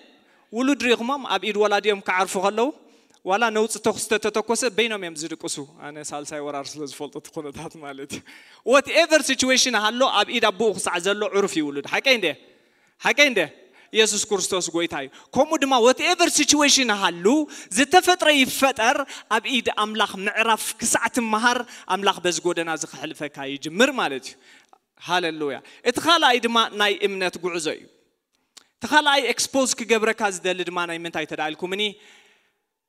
ውሉድ ሪኢኹሞም ኣብ ኢድ ወላዲኦም ክዓርፉ ከለዉ፣ ዋላ ነውፂ ተኩስ ተተተኮሰ በይኖም እዮም ዝድቅሱ። ኣነ ሳልሳይ ወራር ስለ ዝፈልጦ እቲ ኩነታት ማለት እዩ። Whatever situation ሃሎ፣ ኣብ ኢድ ኣቦኡ ክሳዕ ዘሎ ዕሩፍ እዩ ውሉድ። ሓቀይ እንደ ሓቀይ እንደ የሱስ ክርስቶስ ጎይታ እዩ። ከምኡ ድማ whatever situation ሃሉ፣ ዝተፈጥረ ይፈጠር፣ ኣብ ኢድ ኣምላኽ ምዕራፍ ክሳዕ ትመሃር፣ ኣምላኽ በዚ ጎደና እዚ ከሕልፈካ ይጅምር ማለት እዩ። ሃሌሉያ። እቲ ካልኣይ ድማ ናይ እምነት ጉዕዞ እዩ። እቲ ካልኣይ ኤክስፖዝ ክገብረካ ዝደሊ ድማ ናይ ምንታይ ተዳልኩምኒ?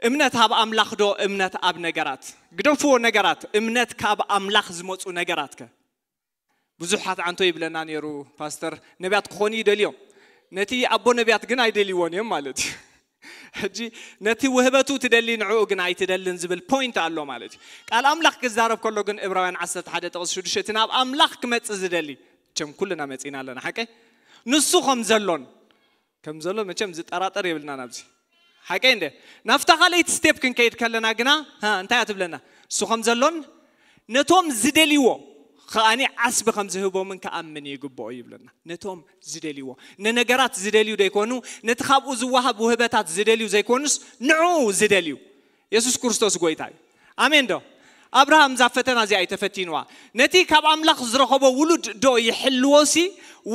እምነት ኣብ ኣምላኽ ዶ እምነት ኣብ ነገራት? ግደፍዎ ነገራት፣ እምነት ካብ ኣምላኽ ዝመፁ ነገራት ከ? ብዙሓት ዓንቶ ይብለና ነይሩ ፓስተር፣ ነቢያት ክኾኑ ይደልዮም፣ ነቲ ኣቦ ነቢያት ግን ኣይደልይዎን እዮም ማለት እዩ። ሕጂ ነቲ ውህበቱ ትደሊ፣ ንዕኡ ግን ኣይትደልን ዝብል ፖይንት ኣሎ ማለት እዩ። ቃል ኣምላኽ ክዛረብ ከሎ ግን፣ ዕብራውያን ዓሰርተ ሓደ ጥቕሲ ሽዱሽተ፣ እቲ ናብ ኣምላኽ ክመጽእ ዝደሊ፣ መቸም ኩልና መጺና ኣለና፣ ሓቀይ? ንሱ ከም ዘሎን ከም ዘሎ መቸም ዝጠራጠር የብልና ናብዚ። ሓቀይ እንደ ናብታ ካልኣይቲ ስቴፕ ክንከይድ ከለና ግና፣ ሃ፣ እንታይ እያ ትብለና? እሱ ከም ዘሎን ነቶም ዝደልይዎ ከኣኒ ዓስቢ ከም ዝህቦምን ክኣምን ይግብኦ ይብለና። ነቶም ዝደልይዎ፣ ንነገራት ዝደልዩ ዘይኮኑ፣ ነቲ ካብኡ ዝወሃብ ውህበታት ዝደልዩ ዘይኮኑስ፣ ንዕኡ ዝደልዩ። የሱስ ክርስቶስ ጎይታ እዩ። ኣሜን ዶ? ኣብርሃም እዛ ፈተና እዚኣ ኣይተፈቲንዋ። ነቲ ካብ ኣምላኽ ዝረኸቦ ውሉድ ዶ ይሕልዎ ሲ፣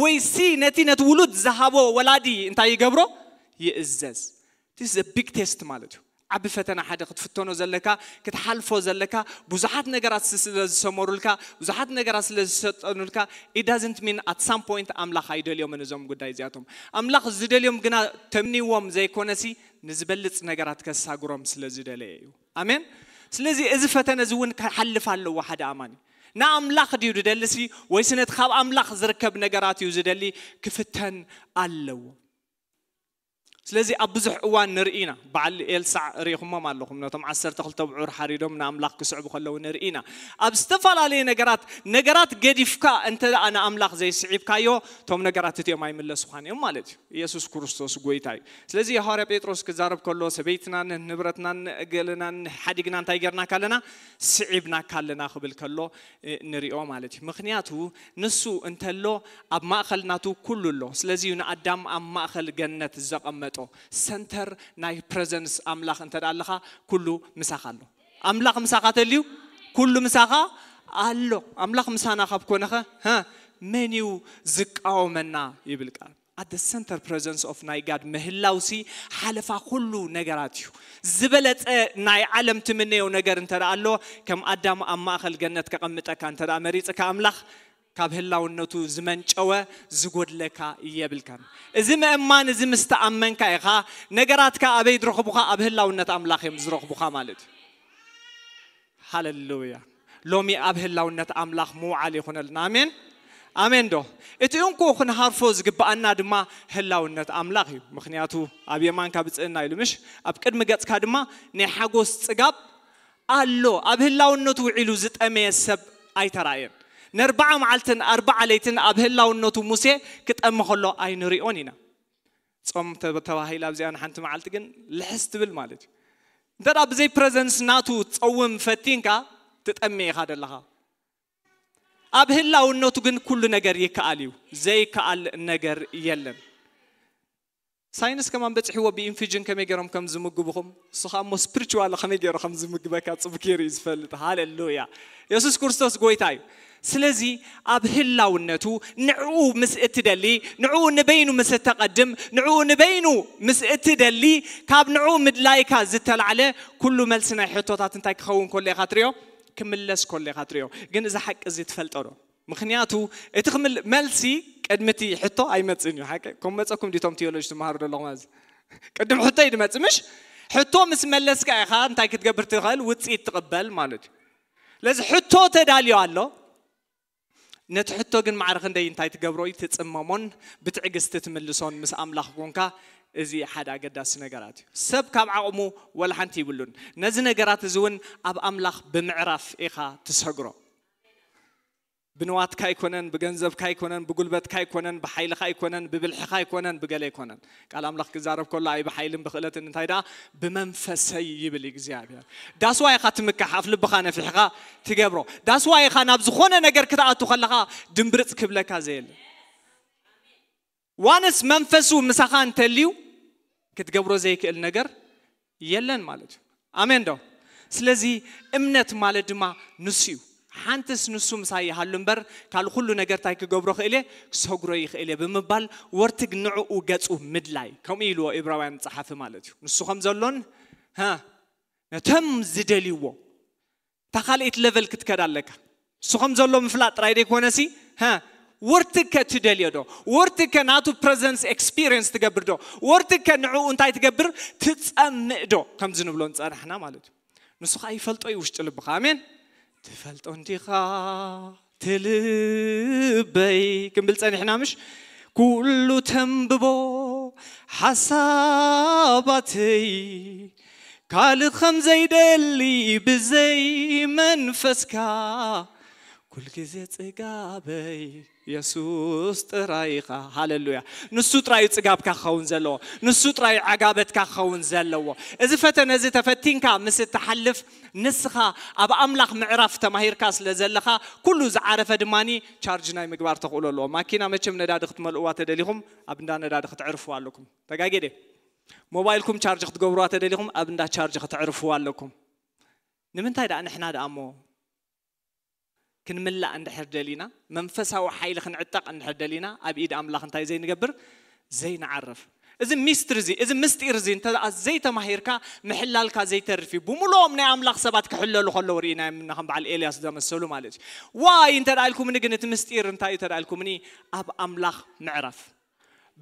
ወይ ሲ ነቲ ነቲ ውሉድ ዝሃቦ ወላዲ እንታይ ይገብሮ? ይእዘዝ። This is a big test ማለት እዩ። ዓቢ ፈተና ሓደ ክትፍተኖ ዘለካ፣ ክትሓልፎ ዘለካ፣ ብዙሓት ነገራት ስ-፣ ስለ ዝሰመሩልካ፣ ብዙሓት ነገራት ስለ ዝሰጠኑልካ፣ it doesn't mean at some point ኣምላኽ ኣይደልዮምን እዞም ጉዳይ እዚኣቶም። ኣምላኽ ዝደልዮም ግና ተምኒዎም ዘይኮነሲ፣ ንዝበልጽ ነገራት ከሳግሮም ስለ ዝደለየ እዩ። ኣሜን። ስለዚ እዚ ፈተነ እዚ እውን ክሓልፍ ኣለዎ ሓደ ኣማኒ። ንኣምላኽ ድዩ ዝደልሲ ወይስ ነቲ ካብ ኣምላኽ ዝርከብ ነገራት እዩ ዝደሊ? ክፍተን ኣለዎ። ስለዚ ኣብ ብዙሕ እዋን ንርኢ ኢና። በዓል ኤልሳዕ ርኢኹሞም ኣለኹም። ነቶም ዓሰርተ ክልተ ብዑር ሓሪዶም ንኣምላኽ ክስዕቡ ከለዉ ንርኢ ኢና። ኣብ ዝተፈላለየ ነገራት፣ ነገራት ገዲፍካ እንተ ደኣ ንኣምላኽ ዘይስዒብካዮ፣ እቶም ነገራት እቲኦም ኣይምለሱኻን እዮም ማለት እዩ። ኢየሱስ ክርስቶስ ጎይታ እዩ። ስለዚ ሃዋርያ ጴጥሮስ ክዛረብ ከሎ ሰበይትናን ንብረትናን ገለናን ሓዲግና እንታይ ጌርናካ ኣለና? ስዒብናካ ኣለና ክብል ከሎ፣ እ፣ ንሪኦ ማለት እዩ። ምኽንያቱ ንሱ እንተሎ ኣብ ማእኸል ናቱ ኩሉ ኣሎ። ስለዚ እዩ ንኣዳም ኣብ ማእኸል ገነት ዘቐመጦ። ሰንተር ናይ ፕረዘንስ ኣምላኽ እንተ ደኣ ኣለኻ ኩሉ ምሳኻ ኣሎ። ኣምላኽ ምሳኻ ተልዩ ኩሉ ምሳኻ ኣሎ። ኣምላኽ ምሳና ካብ ኮነኸ፣ ሀ፣ መን እዩ ዝቃወመና ይብል ቃል። At the center presence of ናይ ጋድ ምህላውሲ ሓለፋ ኩሉ ነገራት እዩ። ዝበለጸ ናይ ዓለም ትምነዮ ነገር እንተ ደኣ ኣሎ፣ ከም ኣዳም ኣብ ማእኸል ገነት ከቐምጠካ እንተ ደኣ መሪጽካ ኣምላኽ፣ ካብ ህላውነቱ ዝመንጨወ ዝጎድለካ የብልካን። እዚ ምእማን እዚ ምስ ተኣመንካ ኢኻ፣ ነገራትካ ኣበይ ዝረኽቡኻ? ኣብ ህላውነት ኣምላኽ እዮም ዝረኽቡኻ ማለት እዩ። ሃሌሉያ። ሎሚ ኣብ ህላውነት ኣምላኽ ምውዓል ይኹነልና። ኣሜን፣ ኣሜን ዶ? እቲ እንኮ ክንሃርፎ ዝግብኣና ድማ ህላውነት ኣምላኽ እዩ። ምኽንያቱ ኣብ የማንካ ብጽእና ኢሉ፣ ምሽ? ኣብ ቅድሚ ገጽካ ድማ ናይ ሓጎስ ጽጋብ ኣሎ። ኣብ ህላውነቱ ውዒሉ ዝጠመየ ሰብ ኣይተራእየን። ነርብዓ መዓልትን ኣርብዓ ለይትን ኣብ ህላውነቱ ሙሴ ክጠሚ ከሎ ኣይንሪኦን ኢና። ጾም ተ-፣ ተባሂላ ኣብዚኣ ንሓንቲ መዓልቲ ግን ልሕስ ትብል ማለት እዩ። እንተ ደኣ ብዘይ ፕረዘንስ ናቱ ትጸውም ፈቲንካ፣ ትጠሚ ኢኻ ደለኻ። ኣብ ህላውነቱ ግን ኩሉ ነገር ይከኣል እዩ። ዘይከኣል ነገር የለን። ሳይንስ ከማን በጺሕዎ ብኢንፊጅን ከመይ ገይሮም ከም ዝምግብኹም፣ እሱ ኸኣ እሞ ስፕሪቹዋል ከመይ ገይሩ ከም ዝምግበካ ጽቡቅ ገይሩ እዩ ዝፈልጥ። ሃሌሉያ። የሱስ ክርስቶስ ጎይታ እዩ። ስለዚ ኣብ ህላውነቱ ንዕኡ ምስ እትደሊ፣ ንዕኡ ንበይኑ ምስ እተቐድም፣ ንዕኡ ንበይኑ ምስ እትደሊ፣ ካብ ንዕኡ ምድላይካ ዝተላዕለ ኩሉ መልሲ ናይ ሕቶታት እንታይ ክኸውን ከሎ ኢኻ ትሪኦ? ክምለስ ከሎ ኢኻ ትሪኦ። ግን እዚ ሓቂ እዚ ትፈልጦ ዶ? ምኽንያቱ እቲ ክምል-፣ መልሲ ቅድሚ እቲ ሕቶ ኣይመጽእን እዩ። ሓቂ ከም መጸኩም ዲቶም ቲዮሎጂ ትመሃሩ ዘለኹም ኣብዚ ቅድም ሕቶ እዩ ድመጽእ ምሽ? ሕቶ ምስ መለስካ ኢኻ እንታይ ክትገብር ትኽእል? ውጽኢት ትቕበል ማለት እዩ። ስለዚ ሕቶ ተዳልዮ ኣሎ። ነቲ ሕቶ ግን ማዕረ ክንደይ እንታይ ትገብሮ እዩ? ትጽመሞን ብትዕግስቲ ትምልሶን ምስ ኣምላኽ ኮንካ። እዚ ሓደ ኣገዳሲ ነገራት እዩ። ሰብ ካብ ዓቕሙ ወላ ሓንቲ ይብሉን። ነዚ ነገራት እዚ እውን ኣብ ኣምላኽ ብምዕራፍ ኢኻ ትሰግሮ። ብንዋትካ ኣይኮነን፣ ብገንዘብካ ኣይኮነን፣ ብጉልበትካ ኣይኮነን፣ ብሓይልኻ ኣይኮነን፣ ብብልሕኻ ኣይኮነን፣ ብገለ ኣይኮነን። ቃል ኣምላኽ ክዛረብ ከሎ ኣይ ብሓይልን ብኽእለትን እንታይ ደኣ ብመንፈሰይ ይብል እግዚኣብሔር። ዳስዋ ኢኻ ትምካሕ፣ ኣፍ ልብኻ ነፊሕኻ ትገብሮ። ዳስዋ ኢኻ ናብ ዝኾነ ነገር ክትኣቱ ከለኻ ድምብርጽ ክብለካ ዘየለ። ዋንስ መንፈሱ ምሳኻ እንተልዩ ክትገብሮ ዘይክእል ነገር የለን ማለት እዩ። ኣሜን ዶ? ስለዚ እምነት ማለት ድማ ንሱ እዩ። ሓንትስ ንሱ ምሳይ ይሃሉ እምበር ካልእ ኩሉ ነገር እንታይ ክገብሮ ክእል እየ? ክሰግሮ ይኽእል እየ ብምባል ወርትግ ንዕኡ ገጹ ምድላይ። ከምኡ ኢልዎ ኢብራውያን ጸሓፊ ማለት እዩ። ንሱ ከም ዘሎን፣ ሃ፣ ነቶም ዝደልይዎ እታ ካልኣይቲ ለቨል ክትከድ ኣለካ። እሱ ከም ዘሎ ምፍላጥ ጥራይ ደይኮነሲ፣ ሃ፣ ወርትግ ከ ትደልዮ ዶ? ወርትግ ከ ናቱ ፕረዘንስ ኤክስፒሪየንስ ትገብር ዶ? ወርትግ ከ ንዕኡ እንታይ ትገብር? ትጸምእ ዶ? ከምዚ ንብሎ ንጸናሕና ማለት እዩ። ንሱ ኸዓ ይፈልጦ እዩ ውሽጢ ልብኻ። ኣሜን። ትፈልጦ እንዲኻ ትልበይ ክንብል ጸኒሕና ምሽ? ኩሉ ተንብቦ ሓሳባተይ ካልእ ከም ዘይደሊ ብዘይ መንፈስካ ኩልግዜ ጽጋበይ የሱስ ጥራይ ኢኻ። ሃለሉያ። ንሱ ጥራይ እዩ ጽጋብካ ክኸውን ዘለዎ። ንሱ ጥራይ እዩ ዓጋበትካ ክኸውን ዘለዎ። እዚ ፈተነ እዚ ተፈቲንካ ምስ እትሓልፍ ንስኻ ኣብ ኣምላኽ ምዕራፍ ተማሂርካ ስለ ዘለኻ ኩሉ ዝዓረፈ ድማኒ ቻርጅ ናይ ምግባር ተኽእሎ ኣለዎ። ማኪና መቸም ነዳዲ ክትመልእዋ ተደሊኹም ኣብ እንዳ ነዳዲ ክትዕርፍዋ ኣለኩም። ተጋጌደ። ሞባይልኩም ቻርጅ ክትገብርዋ ተደሊኹም ኣብ እንዳ ቻርጅ ክትዕርፍዋ ኣለኩም። ንምንታይ ደኣ ንሕና ደኣ እሞ ክንምላእ እንድሕር ደሊና፣ መንፈሳዊ ሓይሊ ክንዕጠቕ እንድሕር ደሊና፣ ኣብ ኢድ ኣምላኽ እንታይ ዘይንገብር? ዘይንዓርፍ። እዚ ሚስትሪ እዚ፣ እዚ ምስጢር እዚ እንተ ደኣ ዘይተማሂርካ ምሕላልካ ዘይተርፍ እዩ። ብምልኦም ናይ ኣምላኽ ሰባት ክሕለሉ ከለዉ ርኢናዮም ኢና፣ ከም በዓል ኤልያስ ዘመሰሉ ማለት እዩ። ዋይ እንተ ደኣ ኢልኩምኒ ግን እቲ ምስጢር እንታይ እዩ እንተ ደኣ ኢልኩምኒ፣ ኣብ ኣምላኽ ምዕራፍ።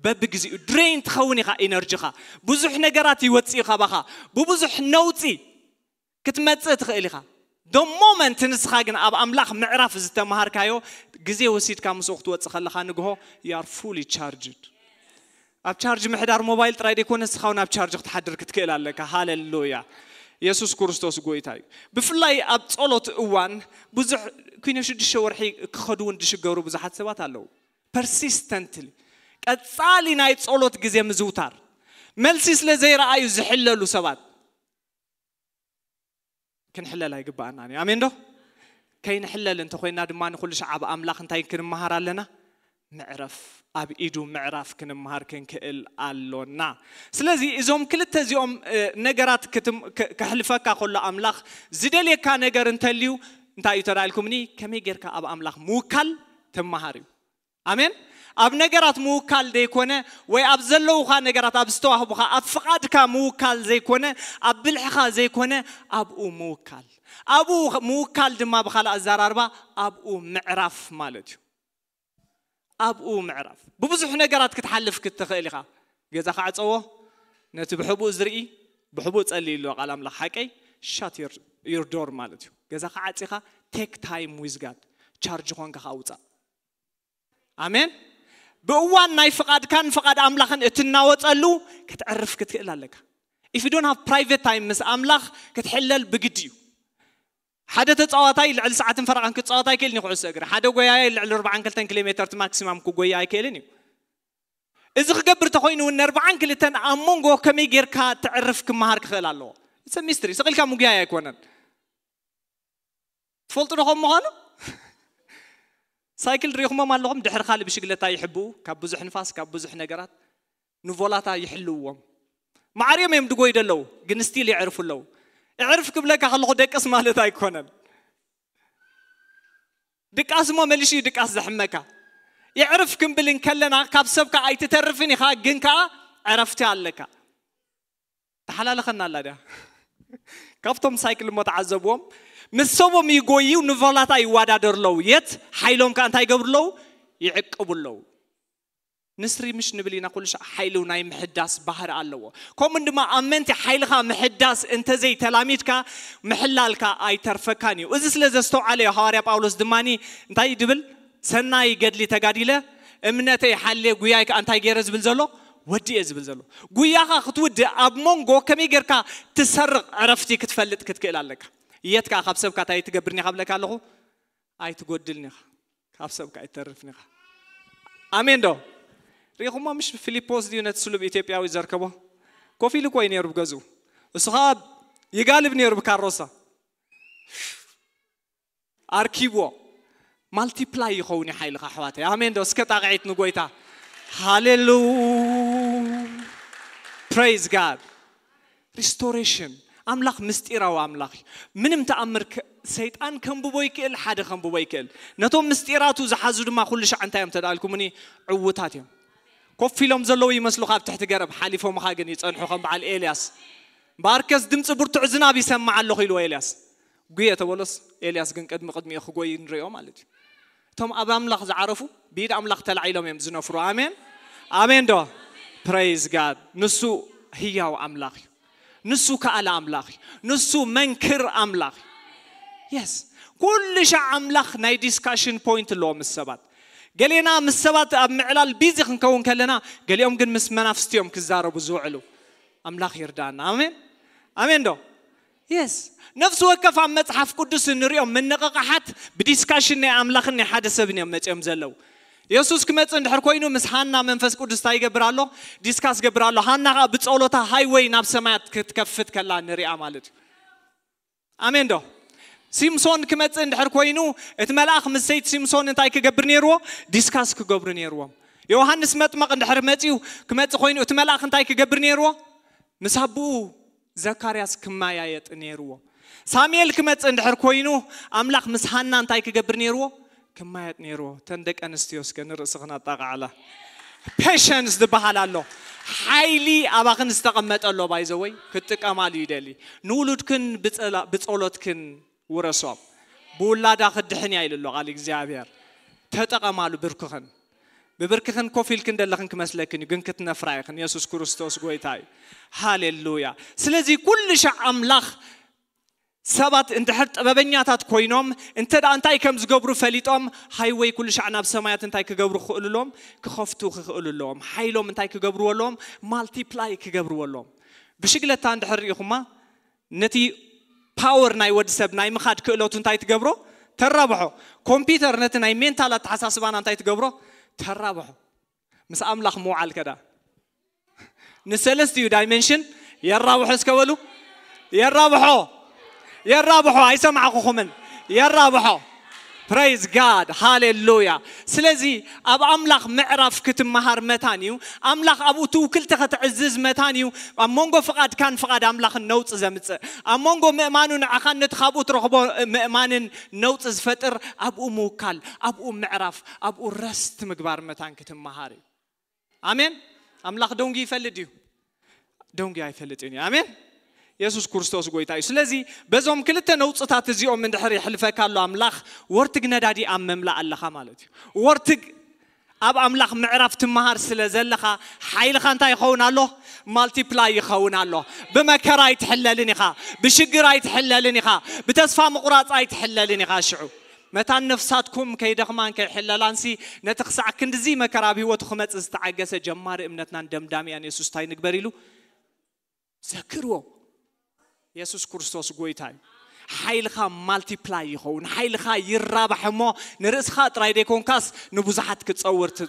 በብግዜኡ ድሬን ትኸውን ኢኻ ኢነርጂኻ። ብዙሕ ነገራት ይወጽእ እዩ ካባኻ። ብብዙሕ ነውጺ ክትመጽእ ትኽእል ኢኻ። ዶ ሞመንት ንስኻ ግን ኣብ ኣምላኽ ምዕራፍ ዝተማሃርካዮ ግዜ ወሲድካ ምስኡ ክትወጽእ ከለኻ ንግሆ you are fully charged። ኣብ ቻርጅ ምሕዳር ሞባይል ጥራይ ደይኮነ ንስኻ እውን ኣብ ቻርጅ ክትሓድር ክትክእል ኣለካ። ሃሌሉያ። የሱስ ክርስቶስ ጎይታ እዩ። ብፍላይ ኣብ ጸሎት እዋን ብዙሕ ኪኖ ሽዱሽተ ወርሒ ክኸዱ እውን ዝሽገሩ ብዙሓት ሰባት ኣለዉ። ፐርሲስተንትሊ ቀጻሊ ናይ ጸሎት ግዜ ምዝውታር፣ መልሲ ስለ ዘይረኣዩ ዝሕለሉ ሰባት ክንሕለል ኣይግባኣናን እዩ። ኣሜን ዶ? ከይንሕለል እንተኮይና ድማ ንኩሉ ሻዕ ኣብ ኣምላኽ እንታይ ክንመሃር ኣለና? ምዕረፍ፣ ኣብ ኢዱ ምዕራፍ ክንመሃር ክንክእል ኣሎና። ስለዚ እዞም ክልተ እዚኦም፣ እ፣ ነገራት ክትም-፣ ክ-፣ ከሕልፈካ ከሎ ኣምላኽ ዝደልየካ ነገር እንተልዩ እንታይ እዩ ተዳልኩምኒ? ከመይ ጌርካ ኣብ ኣምላኽ ምውካል ትመሃር እዩ። ኣሜን። ኣብ ነገራት ምውካል ዘይኮነ ወይ ኣብ ዘለውኻ ነገራት ኣብ ዝተዋህቡኻ ኣብ ፍቓድካ ምውካል ዘይኮነ ኣብ ብልሕኻ ዘይኮነ ኣብኡ ምውካል። ኣብኡ ምውካል ድማ ብኻልእ ኣዘራርባ ኣብኡ ምዕራፍ ማለት እዩ። ኣብኡ ምዕራፍ ብብዙሕ ነገራት ክትሓልፍ ክትኽእል ኢኻ። ገዛ ክዓጸዎ ነቲ ብሕቡእ ዝርኢ ብሕቡእ ጸልይ ኣሎ ቃል ኣምላኽ ሓቀይ shut your door ማለት እዩ። ገዛ ክዓጺኻ take time with God charge ኾንካ ካውጻእ ኣሜን። ብእዋን ናይ ፍቓድካን ፍቓድ ኣምላኽን እትናወጸሉ ክትዕርፍ ክትክእል ኣለካ። If you don't have private time ምስ ኣምላኽ ክትሕለል ብግዲ እዩ። ሓደ ተጻዋታይ ልዕሊ ሰዓትን ፈረቓን ክጻወት ኣይክእልን እዩ ኩዕሶ እግሪ። ሓደ ጎያያይ ልዕሊ ኣርባዓን ክልተን ኪሎ ሜተር እቲ ማክሲማም ክጎያ ኣይክእልን እዩ። እዚ ክገብር ተኾይኑ እውን ኣርባዓን ክልተን ኣብ መንጎ ከመይ ጌርካ ትዕርፍ ክመሃር ክኽእል ኣለዎ። It's a mystery። ስቕ ኢልካ ምጉያይ ኣይኮነን። ትፈልጡ ዶ ከም ምዃኑ? ሳይክል ሪኹሞም ኣለኹም ድሕሪ ካልእ ብሽግለታ ይሕብኡ ካብ ብዙሕ ንፋስ ካብ ብዙሕ ነገራት ንቮላታ ይሕልውዎም። ማዕርዮም እዮም ድጎይ ደለዉ ግን ስቲል የዕርፉ ኣለዉ። እዕርፍ ክብለካ ከለኹ ደቅስ ማለት ኣይኮነን። ድቃስ እሞ መሊሹ እዩ ድቃስ ዘሕመካ። የዕርፍ ክንብል እንከለና ካብ ሰብካ ኣይትተርፍን ኢኻ፣ ግን ከኣ ዕረፍቲ ኣለካ። ተሓላለኸና ኣላ ድያ? ካብቶም ሳይክል እሞ ተዓዘብዎም። ምስ ሰቦም ይጎዩ፣ ንቮላታ ይዋዳደሩ ኣለዉ። የት ሓይሎም ከኣ እንታይ ይገብሩ ኣለዉ? ይዕቅቡ ኣለዉ። ንስሪ ምሽ ንብል ኢና፣ ኩሉ ሻዕ ሓይሉ ናይ ምሕዳስ ባህሪ ኣለዎ። ከምኡን ድማ ኣመንቲ ሓይልኻ ምሕዳስ እንተዘይተላሚድካ ምሕላልካ ኣይተርፈካን እዩ። እዚ ስለ ዘስተውዓለ እዩ ሃዋርያ ጳውሎስ ድማኒ እንታይ ድብል? ሰናይ ገድሊ ተጋዲለ፣ እምነተይ ሓልየ፣ ጉያይ ከኣ እንታይ ገይረ ዝብል ዘሎ? ወዲየ ዝብል ዘሎ። ጉያኻ ክትውድእ ኣብ መንጎ ከመይ ጌርካ ትሰርቕ ዕረፍቲ ክትፈልጥ ክትክእል ኣለካ። የት ከኣ ካብ ሰብካ እንታይ ትገብርኒ ኢኻ ብለካ ኣለኹ? ኣይትጎድልን ኢኻ። ካብ ሰብካ ኣይትተርፍን ኢኻ። ኣሜን ዶ? ሪኹሞ ምሽ ፊሊጶስ ድዩ ነቲ ስሉብ ኢትዮጵያዊ ዘርከቦ? ኮፍ ኢሉ እኮ እዩ ነይሩ ብገዝኡ። እሱ ኸኣ ይጋልብ ነይሩ ብካሮሳ። ኣርኪብዎ። ማልቲፕላይ ይኸውን እዩ ሓይልኻ ኣሕዋተይ። ኣሜን ዶ? እስከ ጣቕዒት ንጎይታ። ሃሌሉ። Praise God። ሪስቶሬሽን። ኣምላኽ ምስጢራዊ ኣምላኽ እዩ። ምንም ተኣምር ከ-፣ ሰይጣን ከንብቦ ይክእል፣ ሓደ ከንብቦ ይክእል። ነቶም ምስጢራቱ ዝሓዙ ድማ ኩሉ ሻዕ እንታይ እዮም ተዳልኩምኒ? ዕውታት እዮም። ኮፍ ኢሎም ዘለዉ ይመስሉኻ ኣብ ትሕቲ ገረብ፣ ሓሊፎምኻ ግን ይጸንሑ ከም በዓል ኤልያስ። እምበኣርከስ ድምፂ ብርቱዕ ዝናብ ይሰማዕ ኣለኹ ኢልዎ ኤልያስ። ጉየ ተበሎስ፣ ኤልያስ ግን ቅድሚ ቅድሚኡ ክጎይ ንሪኦ ማለት እዩ። እቶም ኣብ ኣምላኽ ዝዓረፉ ብኢድ ኣምላኽ ተላዒሎም እዮም ዝነፍሩ። ኣሜን፣ ኣሜን ዶ? ፕሬይዝ ጋድ። ንሱ ህያው ኣምላኽ እዩ። ንሱ ከኣለ ኣምላኽ እዩ። ንሱ መንክር ኣምላኽ እዩ። የስ፣ ኩሉ ሻዕ ኣምላኽ ናይ ዲስካሽን ፖይንት ኣለዎ ምስ ሰባት። ገሌና ምስ ሰባት ኣብ ምዕላል ቢዚ ክንከውን ከለና፣ ገሊኦም ግን ምስ መናፍስቲ እዮም ክዛረቡ ዝውዕሉ። ኣምላኽ ይርዳና። ኣሜን፣ ኣሜን ዶ? የስ። ነፍሲ ወከፍ ኣብ መጽሓፍ ቅዱስ እንሪኦም ምንቕቓሓት ብዲስካሽን ናይ ኣምላኽን ናይ ሓደ ሰብን እዮም መጺኦም ዘለዉ። የሱስ ክመጽእ እንድሕር ኮይኑ ምስ ሃና መንፈስ ቅዱስ እንታይ ይገብር ኣሎ? ዲስካስ ይገብር ኣሎ። ሃና ኸኣ ብጸሎታ ሃይወይ ናብ ሰማያት ክትከፍት ከላ ንሪኣ ማለት እዩ። ኣሜን ዶ? ሲምሶን ክመጽእ እንድሕር ኮይኑ እቲ መልኣኽ ምስ ሰይቲ ሲምሶን እንታይ ክገብር ነይርዎ? ዲስካስ ክገብሩ ነይርዎም። ዮሃንስ መጥመቕ እንድሕር መጺኡ ክመጽእ ኮይኑ እቲ መልኣኽ እንታይ ክገብር ነይርዎ? ምስ ኣቦኡ ዘካርያስ ክመያየጥ ነይርዎ። ሳሙኤል ክመጽእ እንድሕር ኮይኑ ኣምላኽ ምስ ሃና እንታይ ክገብር ነይርዎ? ክመያየጥ ነይርዎ። እተን ደቂ ኣንስትዮ እስከ ንርእስኽን ኣጣቕዓላ። ፔሸንስ ዝበሃል ኣሎ። ሓይሊ ኣባኽን ዝተቐመጠ ኣሎ ባይዘወይ ክትጥቀማሉ ይደሊ። ንውሉድክን ብጸላ-፣ ብጸሎትክን ውረሶም። ብውላዳ ክድሕን እያ ኢሉ ኣሎ ቃል እግዚኣብሔር። ተጠቐማሉ ብርክኽን። ብብርክኽን ኮፍ ኢልክን ደለኽን ክመስለክን እዩ፣ ግን ክትነፍራ ኢኽን። የሱስ ክርስቶስ ጎይታ እዩ። ሃሌሉያ። ስለዚ ኩሉ ሻዕ ኣምላኽ ሰባት እንድሕር ጥበበኛታት ኮይኖም እንተ ደኣ እንታይ ከም ዝገብሩ ፈሊጦም ሃይወይ ኩሉ ሻዕ ናብ ሰማያት እንታይ ክገብሩ ክኽእሉ ኣለዎም? ክኸፍቱ ክኽእሉ ኣለዎም። ሓይሎም እንታይ ክገብርዎ ኣለዎም? ማልቲፕላይ ክገብርዎ ኣለዎም። ብሽግለታ እንድሕር ርኢኹማ ነቲ ፓወር ናይ ወዲ ሰብ ናይ ምኻድ ክእለቱ እንታይ ትገብሮ? ተራብሖ። ኮምፒውተር ነቲ ናይ ሜንታል ኣተሓሳስባና እንታይ ትገብሮ? ተራብሖ። ምስ ኣምላኽ ምውዓል ከዳ ንሰለስቲኡ ዳይሜንሽን የራብሖ እስከ በሉ። የራብሖ፣ የራብሖ። ኣይሰማዕኹኹምን። የራብሖ። ፕሬይዝ ጋድ፣ ሃሌሉያ። ስለዚ ኣብ ኣምላኽ ምዕራፍ ክትመሃር መታን እዩ። ኣምላኽ ኣብኡ ትውክልቲ ከተዕዝዝ መታን እዩ። ኣብ መንጎ ፍቓድካን ፍቓድ ኣምላኽን ነውጺ ዘምጽእ፣ ኣብ መንጎ ምእማኑ ንዓኻን ነቲ ካብኡ ትረኽቦ ምእማንን ነውጺ ዝፈጥር ኣብኡ ምውካል፣ ኣብኡ ምዕራፍ፣ ኣብኡ ረስት ምግባር መታን ክትመሃር እዩ። ኣሜን። ኣምላኽ ደንጉዩ ይፈልጥ ድዩ? ደንጉዩ ኣይፈልጥን እዩ። ኣሜን። የሱስ ክርስቶስ ጎይታ እዩ። ስለዚ በዞም ክልተ ነውጽታት እዚኦም እንድሕር የሕልፈካ ኣሎ ኣምላኽ፣ ወርትግ ነዳዲ ኣብ ምምላእ ኣለኻ ማለት እዩ። ወርትግ ኣብ ኣምላኽ ምዕራፍ ትመሃር ስለ ዘለኻ ሓይልኻ እንታይ ይኸውን ኣሎ? ማልቲፕላይ ይኸውን ኣሎ። ብመከራ ኣይትሕለልን ኢኻ፣ ብሽግር ኣይትሕለልን ኢኻ፣ ብተስፋ ምቑራጽ ኣይትሕለልን ኢኻ። ሽዑ መታን ነፍሳትኩም ከይደኽማን ከይሕለላንሲ ነቲ ክሳዕ ክንድዚ መከራ ኣብ ህይወቱ ክመጽእ ዝተዓገሰ ጀማሪ እምነትናን ደምዳሚኣን የሱስ እንታይ ንግበር ኢሉ? ዘክርዎ። የሱስ ክርስቶስ ጎይታ እዩ። ሓይልኻ ማልቲፕላይ ይኸውን፣ ሓይልኻ ይራባሕ እሞ ንርእስኻ ጥራይ ደይኮንካስ ንብዙሓት ክትጸውር ት-፣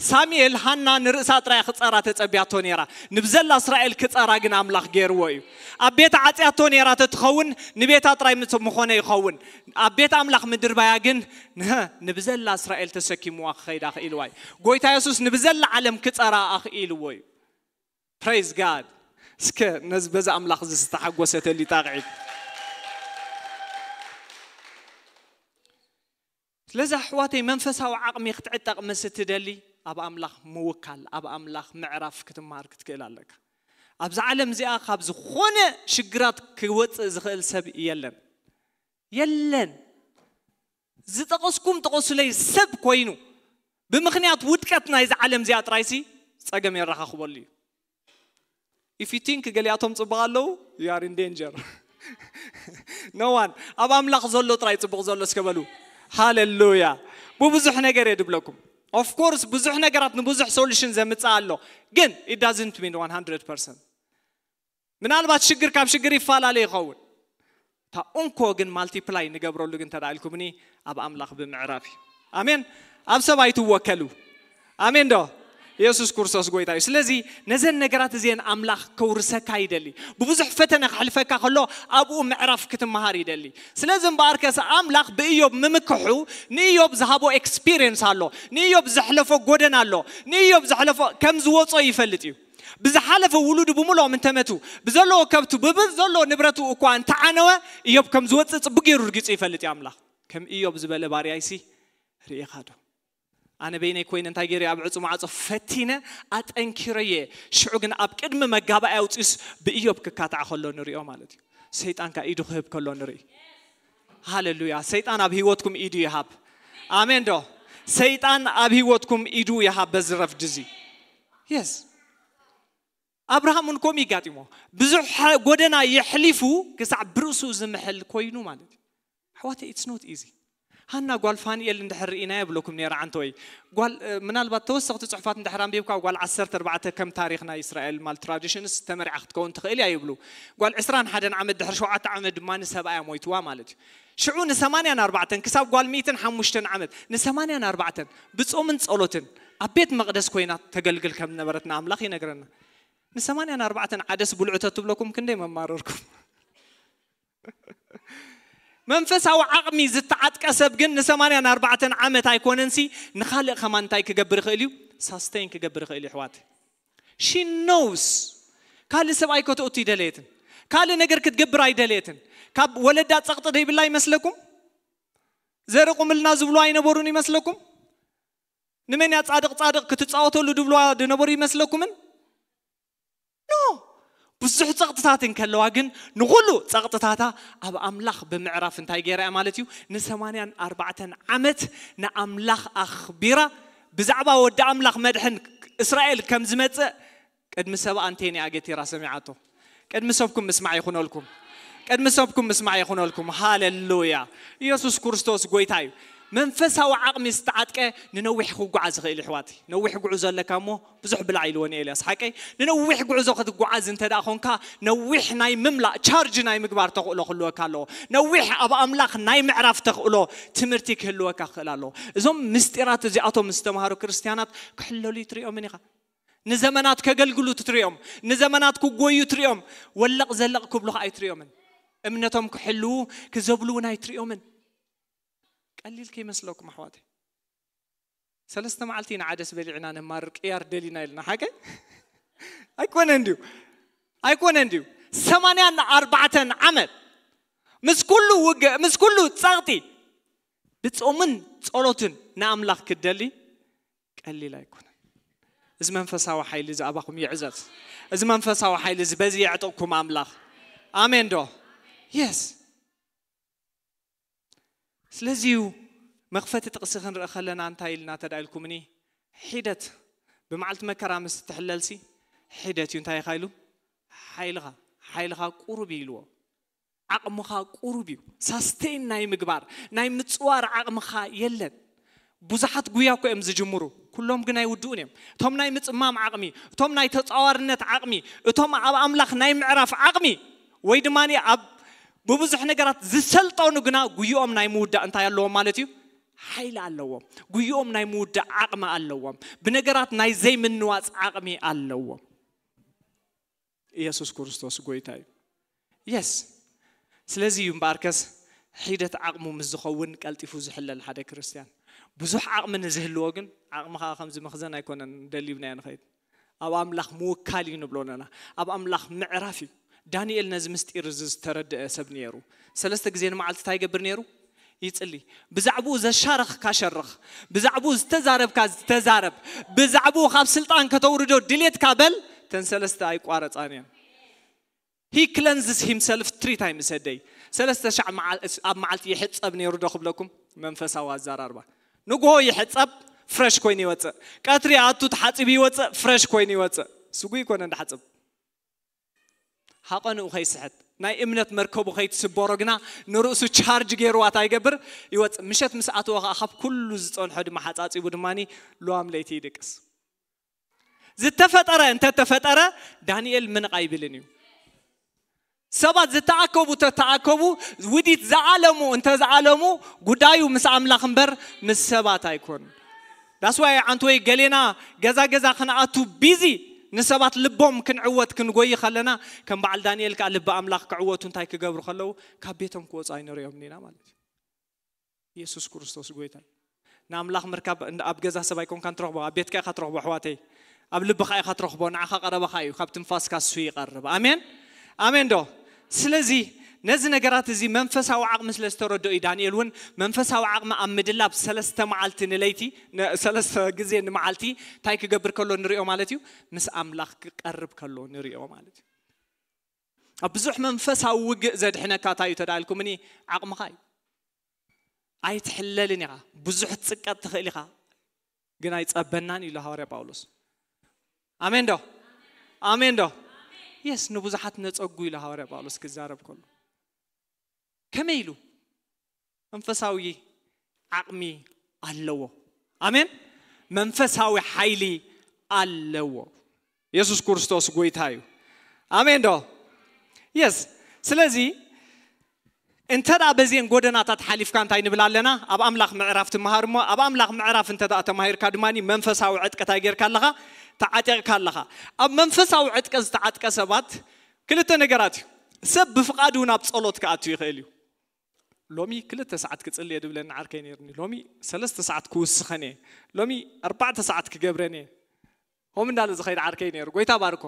ሳሙኤል ሃና ንርእሳ ጥራይ ክጸራ ተጸብያቶ ነይራ። ንብዘላ እስራኤል ክጸራ ግን ኣምላኽ ገይርዎ እዩ። ኣብ ቤት ዓጽያቶ ነይራ ተትኸውን ንቤታ ጥራይ ምት-፣ ምኾነ ይኸውን። ኣብ ቤት ኣምላኽ ምድርባያ ግን ንህ-፣ ንብዘላ እስራኤል ተሰኪምዋ ክኸይዳ ክኢልዋ እዩ። ጎይታ የሱስ ንብዘላ ዓለም ክጸራ ኣኽኢልዎ እዩ። ፕሬይዝ ጋድ። እስከ ነዚ በዚ ኣምላኽ እዚ ዝተሓጎሰ ተሊ ጣቕዒት። ለዛ ኣሕዋተይ መንፈሳዊ ዓቕሚ ክትዕጠቕ ምስ እትደሊ፣ ኣብ ኣምላኽ ምውካል፣ ኣብ ኣምላኽ ምዕራፍ ክትመሃር ክትክእል ኣለካ። ኣብዛ ዓለም እዚኣ ካብ ዝኾነ ሽግራት ክወፅእ ዝኽእል ሰብ የለን። የለን። ዝጠቐስኩም ጥቐሱለይ ሰብ ኮይኑ ብምኽንያት ውድቀት ናይዚ ዓለም እዚኣ ጥራይሲ ጸገም የረኻኽበሉ እዩ። If you think ገሊኣቶም ጽቡቕ ኣለዉ, you are in danger. No one. ኣብ ኣምላኽ ዘሎ ጥራይ ጽቡቕ ዘሎ እስከ በሉ። ሃሌሉያ። ብብዙሕ ነገር እየ ድብለኩም። Of course ብዙሕ ነገራት ንብዙሕ solution ዘምጽእ ኣሎ፣ ግን it doesn't mean one hundred percent። ምናልባት ሽግር ካብ ሽግር ይፈላለ ይኸውን። እታ እንኮ ግን multiply ንገብረሉ ግን ተዳኢልኩምኒ ኣብ ኣምላኽ ብምዕራፍ እዩ። ኣሜን። ኣብ ሰብ ኣይትወከሉ። ኣሜን ዶ? ኢየሱስ ክርስቶስ ጎይታ እዩ። ስለዚ ነዘን ነገራት እዚአን ኣምላኽ ከውርሰካ ይደሊ። ብብዙሕ ፈተነ ክሕልፈካ ከሎ ኣብኡ ምዕራፍ ክትመሃር ይደሊ። ስለዚ እምበኣርከስ ኣምላኽ ብእዮብ ምምክሑ ንእዮብ ዝሃቦ experience ኣሎ። ንእዮብ ዘሕለፎ ጎደና ኣሎ። ንእዮብ ዘሕለፎ ከም ዝወጾ ይፈልጥ እዩ። ብዝሓለፈ ውሉዱ ብምልኦም እንተመቱ፣ ብዘለዎ ከብቱ፣ ብብዘለዎ ንብረቱ እኳ እንተዓነወ፣ እዮብ ከም ዝወጽእ ጽቡቅ ገይሩ ርጊጹ ይፈልጥ እዩ ኣምላኽ። ከም እዮብ ዝበለ ባርያይሲ ርኢኻ ዶ? ኣነ በይነይ ኮይነ እንታይ ገይረ? ኣብ ዕጹ ማዕጾ ፈቲነ ኣጠንኪረየ። ሽዑ ግን ኣብ ቅድሚ መጋባእያ ኣውጺኡስ ብእዮብ ክካታዕ ከሎ ንሪኦ ማለት እዩ። ሰይጣን ከኣ ኢዱ ክህብ ከሎ ንርኢ። ሃሌሉያ። ሰይጣን ኣብ ህይወትኩም ኢዱ ይሃብ። ኣሜን ዶ? ሰይጣን ኣብ ህይወትኩም ኢዱ ይሃብ በዚ ረፍዲ እዚ። የስ። ኣብርሃም እውን ከምኡ ይጋጢሞ። ብዙሕ ጎደና የሕሊፉ ክሳዕ ብርእሱ ዝምሕል ኮይኑ ማለት እዩ። ኣሕዋተይ፣ it's not easy። ሃና ጓል ፋንኤል እንድሕር ርኢና የብለኩም ነይራ ዓንተወይ። ጓል፣ እ፣ ምናልባት ተወሰኽቲ ጽሑፋት እንድሕር ኣንቢብካ ጓል ዓሰርተ ኣርባዕተ ከም ታሪኽ ናይ እስራኤል ማለት traditions ተመርዓ ክትከውን ትኽእል እያ ይብሉ። ጓል ዕስራን ሓደን ዓመት ድሕሪ ሸውዓተ ዓመት ድማ ንሰብኣያ ሞይትዋ ማለት እዩ። ሽዑ ንሰማንያን ኣርባዕተን ክሳብ ጓል ሚእትን ሓሙሽተን ዓመት ንሰማንያን ኣርባዕተን ብጾምን ጸሎትን ኣብ ቤት መቕደስ ኮይና ተገልግል ከም ዝነበረት ንኣምላኽ ይነግረና። ንሰማንያን ኣርባዕተን ዓደስ ብልዑ ተትብለኩም ክንደይ መማረርኩም። መንፈሳዊ ዓቕሚ ዝተዓጥቀ ሰብ ግን ንሰማንያን ኣርባዕተን ዓመት ኣይኮነንሲ ንኻልእ ከማን እንታይ ክገብር ይኽእል እዩ? ሳስተይን ክገብር ይኽእል እዩ ኣሕዋት። She knows። ካልእ ሰብኣይ ከተእቱ ኣይደለየትን። ካልእ ነገር ክትገብር ኣይደለየትን። ካብ ወለዳ ጸቕጢ ደይብላ ይመስለኩም? ዘርኢ ቁምልና ዝብሉ ኣይነበሩን ይመስለኩም? ንመን እያ ጻድቕ ጻድቕ ክትጻወተሉ ድብልዋ ድነበሩ ይመስለኩምን? ኖ። ብዙሕ ጸቕጥታት እንከለዋ ግን ንኹሉ ጸቕጥታታ ኣብ ኣምላኽ ብምዕራፍ እንታይ ገይራ እያ ማለት እዩ? ንሰማንያን ኣርባዕተን ዓመት ንኣምላኽ ኣኽቢራ ብዛዕባ ወዲ ኣምላኽ መድሕን እስራኤል ከም ዝመጽእ ቅድሚ ሰብኣ እንቴን እያ ኣገቲራ ሰሚዓቶ። ቅድሚ ሰብኩም ምስማዕ ይኹነልኩም። ቅድሚ ሰብኩም ምስማዕ ይኹነልኩም። ሃሌሉያ። ኢየሱስ ክርስቶስ ጎይታ እዩ። መንፈሳዊ ዓቕሚ ዝተዓጥቀ ንነዊሕ ክጓዓዝ ይኽእል እዩ፣ ኣሕዋተይ። ነዊሕ ጉዕዞ ኣለካ እሞ ብዙሕ ብላዕ ኢልዎ ንኤልያስ። ሓቀይ? ንነዊሕ ጉዕዞ ክትጓዓዝ እንተ ደኣ ኾንካ፣ ነዊሕ ናይ ምምላእ፣ ቻርጅ ናይ ምግባር ተኽእሎ ክህልወካ ኣለዎ። ነዊሕ ኣብ ኣምላኽ ናይ ምዕራፍ ተኽእሎ ትምህርቲ ክህልወካ ክኽእል ኣለዎ። እዞም ምስጢራት እዚኣቶም ዝተምሃሩ ክርስትያናት ክሕለሉ ትርእዮምን ኢኻ። ንዘመናት ከገልግሉ ትርእዮም፣ ንዘመናት ክጎዩ ትርእዮም፣ ወለቕ ዘለቕ ክብሉ ኸኣ ኣይትርእዮምን። እምነቶም ክሕልዉ ክዘብሉ እውን ኣይትርእዮምን። ቀሊል ከይመስለኩም ኣሕዋተይ። ሰለስተ መዓልቲ ኢና ዓደስ በሊዕና ነማርር ቅያር ደሊና ኢልና፣ ሓቀይ? ኣይኮነን ድዩ? ኣይኮነን ድዩ? ሰማንያን ኣርባዕተን ዓመት ምስ ኩሉ ውግእ፣ ምስ ኩሉ ጸቕጢ ብጾምን ጸሎትን ንኣምላኽ ክትደሊ ቀሊል ኣይኮነን። እዚ መንፈሳዊ ሓይሊ እዚ ኣባኹም ይዕዘዝ። እዚ መንፈሳዊ ሓይሊ እዚ በዚ የዕጥቕኩም ኣምላኽ። ኣሜን ዶ? የስ። ስለዚ እዩ መኽፈቲ ጥቕሲ ክንርኢ ከለና እንታይ ኢልና ተዳኢልኩምኒ? ሒደት ብመዓልቲ መከራ ምስ እትሕለልሲ ሒደት እዩ። እንታይ ኢኻ ኢሉ? ሓይልኻ፣ ሓይልኻ ቁሩብ እዩ ኢልዎ። ዓቕምኻ ቁሩብ እዩ። ሳስቴን ናይ ምግባር፣ ናይ ምጽዋር ዓቕምኻ የለን። ብዙሓት ጉያ እኮ እዮም ዝጅምሩ፣ ኩሎም ግን ኣይውድኡን እዮም። እቶም ናይ ምጽማም ዓቕሚ፣ እቶም ናይ ተጻዋርነት ዓቕሚ፣ እቶም ኣብ ኣምላኽ ናይ ምዕራፍ ዓቕሚ፣ ወይ ድማ ኣብ ብብዙሕ ነገራት ዝሰልጠኑ ግና ጉይኦም ናይ ምውዳእ እንታይ ኣለዎም ማለት እዩ? ሓይሊ ኣለዎም። ጉይኦም ናይ ምውዳእ ዓቕሚ ኣለዎም። ብነገራት ናይ ዘይምንዋጽ ዓቕሚ ኣለዎም። ኢየሱስ ክርስቶስ ጎይታ እዩ። የስ። ስለዚ እዩ እምበኣርከስ ሒደት ዓቕሙ ምስ ዝኸውን ቀልጢፉ ዝሕለል ሓደ ክርስትያን። ብዙሕ ዓቕሚ ንዝህልዎ ግን ዓቕሚ ኸዓ ከምዚ መኽዘን ኣይኮነን ደሊብናዮ ንኸይድ። ኣብ ኣምላኽ ምውካል እዩ ንብሎ ኣለና። ኣብ ኣምላኽ ምዕራፍ እዩ። ዳንኤል ነዚ ምስጢር እዚ ዝተረድአ ሰብ ነይሩ። ሰለስተ ግዜ ንመዓልቲ እንታይ ይገብር ነይሩ? ይጽሊ። ብዛዕባኡ ዘሻረኽካ ሸርኽ፣ ብዛዕባኡ ዝተዛረብካ ዝተዛረብ፣ ብዛዕባኡ ካብ ስልጣን ከተውርዶ ድሌትካ በል። ተን ሰለስተ ኣይቋረጻን እየን። He cleanses himself three times a day. ሰለስተ ሻዕ መዓል- ኣብ መዓልቲ ይሕጸብ ነይሩ ዶ ክብለኩም? መንፈሳዊ ኣዘራርባ። ንግሆ ይሕጸብ፣ ፍረሽ ኮይኑ ይወጽእ። ቀትሪ ኣቱ ተሓጺቡ ይወጽእ፣ ፍረሽ ኮይኑ ይወጽእ። ስጉ ይኮነ እንዳሓጽብ፣ ሃቐንኡ ከይስሕት፣ ናይ እምነት መርከቡ ከይትስበሮ ግና ንርእሱ ቻርጅ ገይርዋ እንታይ ይገብር? ይወጽእ። ምሸት ምስ ኣተወ ከዓ ካብ ኩሉ ዝጸንሖ ድማ ሓጻጺቡ ድማ ሉዋም ለይቲ ይድቅስ። ዝተፈጠረ እንተተፈጠረ ዳንኤል ምንቕ ኣይብልን እዩ። ሰባት ዝተኣከቡ ተተኣከቡ፣ ውዲት ዝኣለሙ እንተዝኣለሙ፣ ጉዳዩ ምስ ኣምላኽ እምበር ምስ ሰባት ኣይኮን። ዳስዋይ ዓንትወይ ገሌና ገዛ ገዛ ክንኣቱ ቢዚ፣ ንሰባት ልቦም ክንዕወት ክንጎይ ከለና፣ ከም በዓል ዳንኤል ከዓ ልቢ ኣምላኽ ክዕወቱ እንታይ ክገብሩ ከለዉ፣ ካብ ቤቶም ክወፁ ኣይንሪኦም ኢና ማለት እዩ። ኢየሱስ ክርስቶስ ጎይታ እዩ። ንኣምላኽ ምርካብ እንዳ- ኣብ ገዛ ሰብ ኣይኮንካን ትረኽቦ፣ ኣብ ቤትካ ኢኻ ትረኽቦ ኣሕዋተይ፣ ኣብ ልብኻ ኢኻ ትረኽቦ። ንዓኻ ቀረባኻ እዩ፣ ካብ ትንፋስካ እሱ ይቐርብ። ኣሜን፣ ኣሜን ዶ? ስለዚ ነዚ ነገራት እዚ መንፈሳዊ ዓቕሚ ስለ ዝተረድኦ እዩ ዳንኤል እውን መንፈሳዊ ዓቕሚ ኣብ ምድላብ ሰለስተ መዓልቲ ንለይቲ ነ- ሰለስተ ግዜ ንመዓልቲ እንታይ ክገብር ከሎ ንሪኦ ማለት እዩ? ምስ ኣምላኽ ክቀርብ ከሎ ንሪኦ ማለት እዩ። ኣብ ብዙሕ መንፈሳዊ ውግእ ዘድሕነካ እንታይ እዩ ተዳልኩምኒ? ዓቕምኻ እዩ። ኣይትሕለልን ኢኻ። ብዙሕ ትጽቀጥ ትኽእል ኢኻ፣ ግን ኣይጸበናን ኢሉ ሃዋርያ ጳውሎስ። ኣሜን ዶ? ኣሜን ዶ? የስ፣ ንብዙሓት ነጸጉ ኢሉ ሃዋርያ ጳውሎስ ክዛረብ ከሎ። ከመይ ኢሉ? መንፈሳዊ ዓቕሚ ኣለዎ። ኣሜን። መንፈሳዊ ሓይሊ ኣለዎ። የሱስ ክርስቶስ ጎይታ እዩ። ኣሜን ዶ? የስ። ስለዚ እንተ ደኣ በዚአን ጎደናታት ሓሊፍካ እንታይ ንብል ኣለና? ኣብ ኣምላኽ ምዕራፍ ትመሃር እሞ፣ ኣብ ኣምላኽ ምዕራፍ እንተ ደኣ ተማሂርካ ድማ መንፈሳዊ ዕጥቂ እንታይ ጌርካ ኣለኻ? ተዓጢቕካ ኣለኻ። ኣብ መንፈሳዊ ዕጥቂ ዝተዓጥቀ ሰባት ክልተ ነገራት እዩ። ሰብ ብፍቓዱ ናብ ጸሎት ክኣቱ ይኽእል እዩ። ሎሚ ክልተ ሰዓት ክጽልየ ድብለኒ ዓርከይ ነይርኒ። ሎሚ ሰለስተ ሰዓት ክውስኸን እየ። ሎሚ ኣርባዕተ ሰዓት ክገብረን እየ። ሆም እንዳለ ዝኸይድ ዓርከይ ነይሩ። ጎይታ ባርኮ።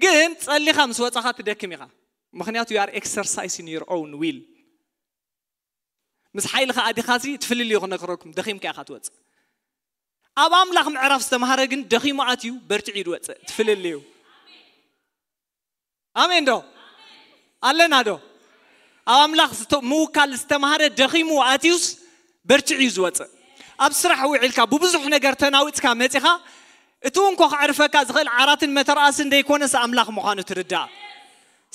ግን ጸሊኻ ምስ ወጻኻ ትደክም ኢኻ። ምኽንያቱ you are exercising your own will። ምስ ሓይልኻ ኣዲኻሲ ትፍልልዩ ክነግረኩም፣ ደኺምካ ኢኻ ትወጽእ። ኣብ ኣምላኽ ምዕራፍ ዝተማሃረ ግን ደኺሙ ኣትዩ በርቲዑ እዩ ዝወጽእ። ትፍልልዩ። ኣሜን ዶ? ኣለና ዶ? ኣብ ኣምላኽ ዝተ- ምውካል ዝተማሃረ ደኺሙ ኣትዩስ በርቲዑ እዩ ዝወጽእ። ኣብ ስራሕ ውዒልካ ብብዙሕ ነገር ተናዊጽካ መጺኻ፣ እቲ እንኮ ከዕርፈካ ዝኽእል ዓራትን መተርኣስን ዘይኮነስ ኣምላኽ ምዃኑ ትርዳእ።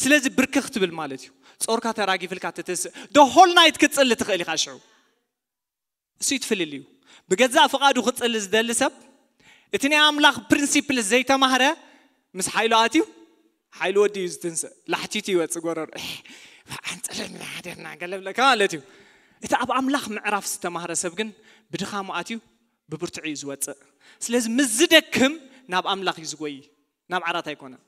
ስለዚ ብርክኽ ትብል ማለት እዩ። ጾርካ ተራጊፍልካ ትትስእ። The whole night ክትጽሊ ትኽእል ኢኻ ሽዑ። እሱ ይትፍልል እዩ። ብገዛእ ፍቓዱ ክጽሊ ዝደሊ ሰብ፣ እቲ ናይ ኣምላኽ ፕሪንሲፕል ዘይተማህረ፣ ምስ ሓይሉ ኣትዩ፣ ሓይሉ ወዲ እዩ ዝትንስእ። ላሕቲቱ ይወጽእ ጎረር። "እሕ፣ ኣንጸለና ሃደርና" ገለ ብለካ ማለት እዩ። እቲ ኣብ ኣምላኽ ምዕራፍ ዝተማህረ ሰብ ግን ብድኻሙ ኣትዩ ብብርትዑ እዩ ዝወጽእ። ስለዚ ምስ ዝደክም ናብ ኣምላኽ እዩ ዝጎይ፣ ናብ ዓራት ኣይኮነን።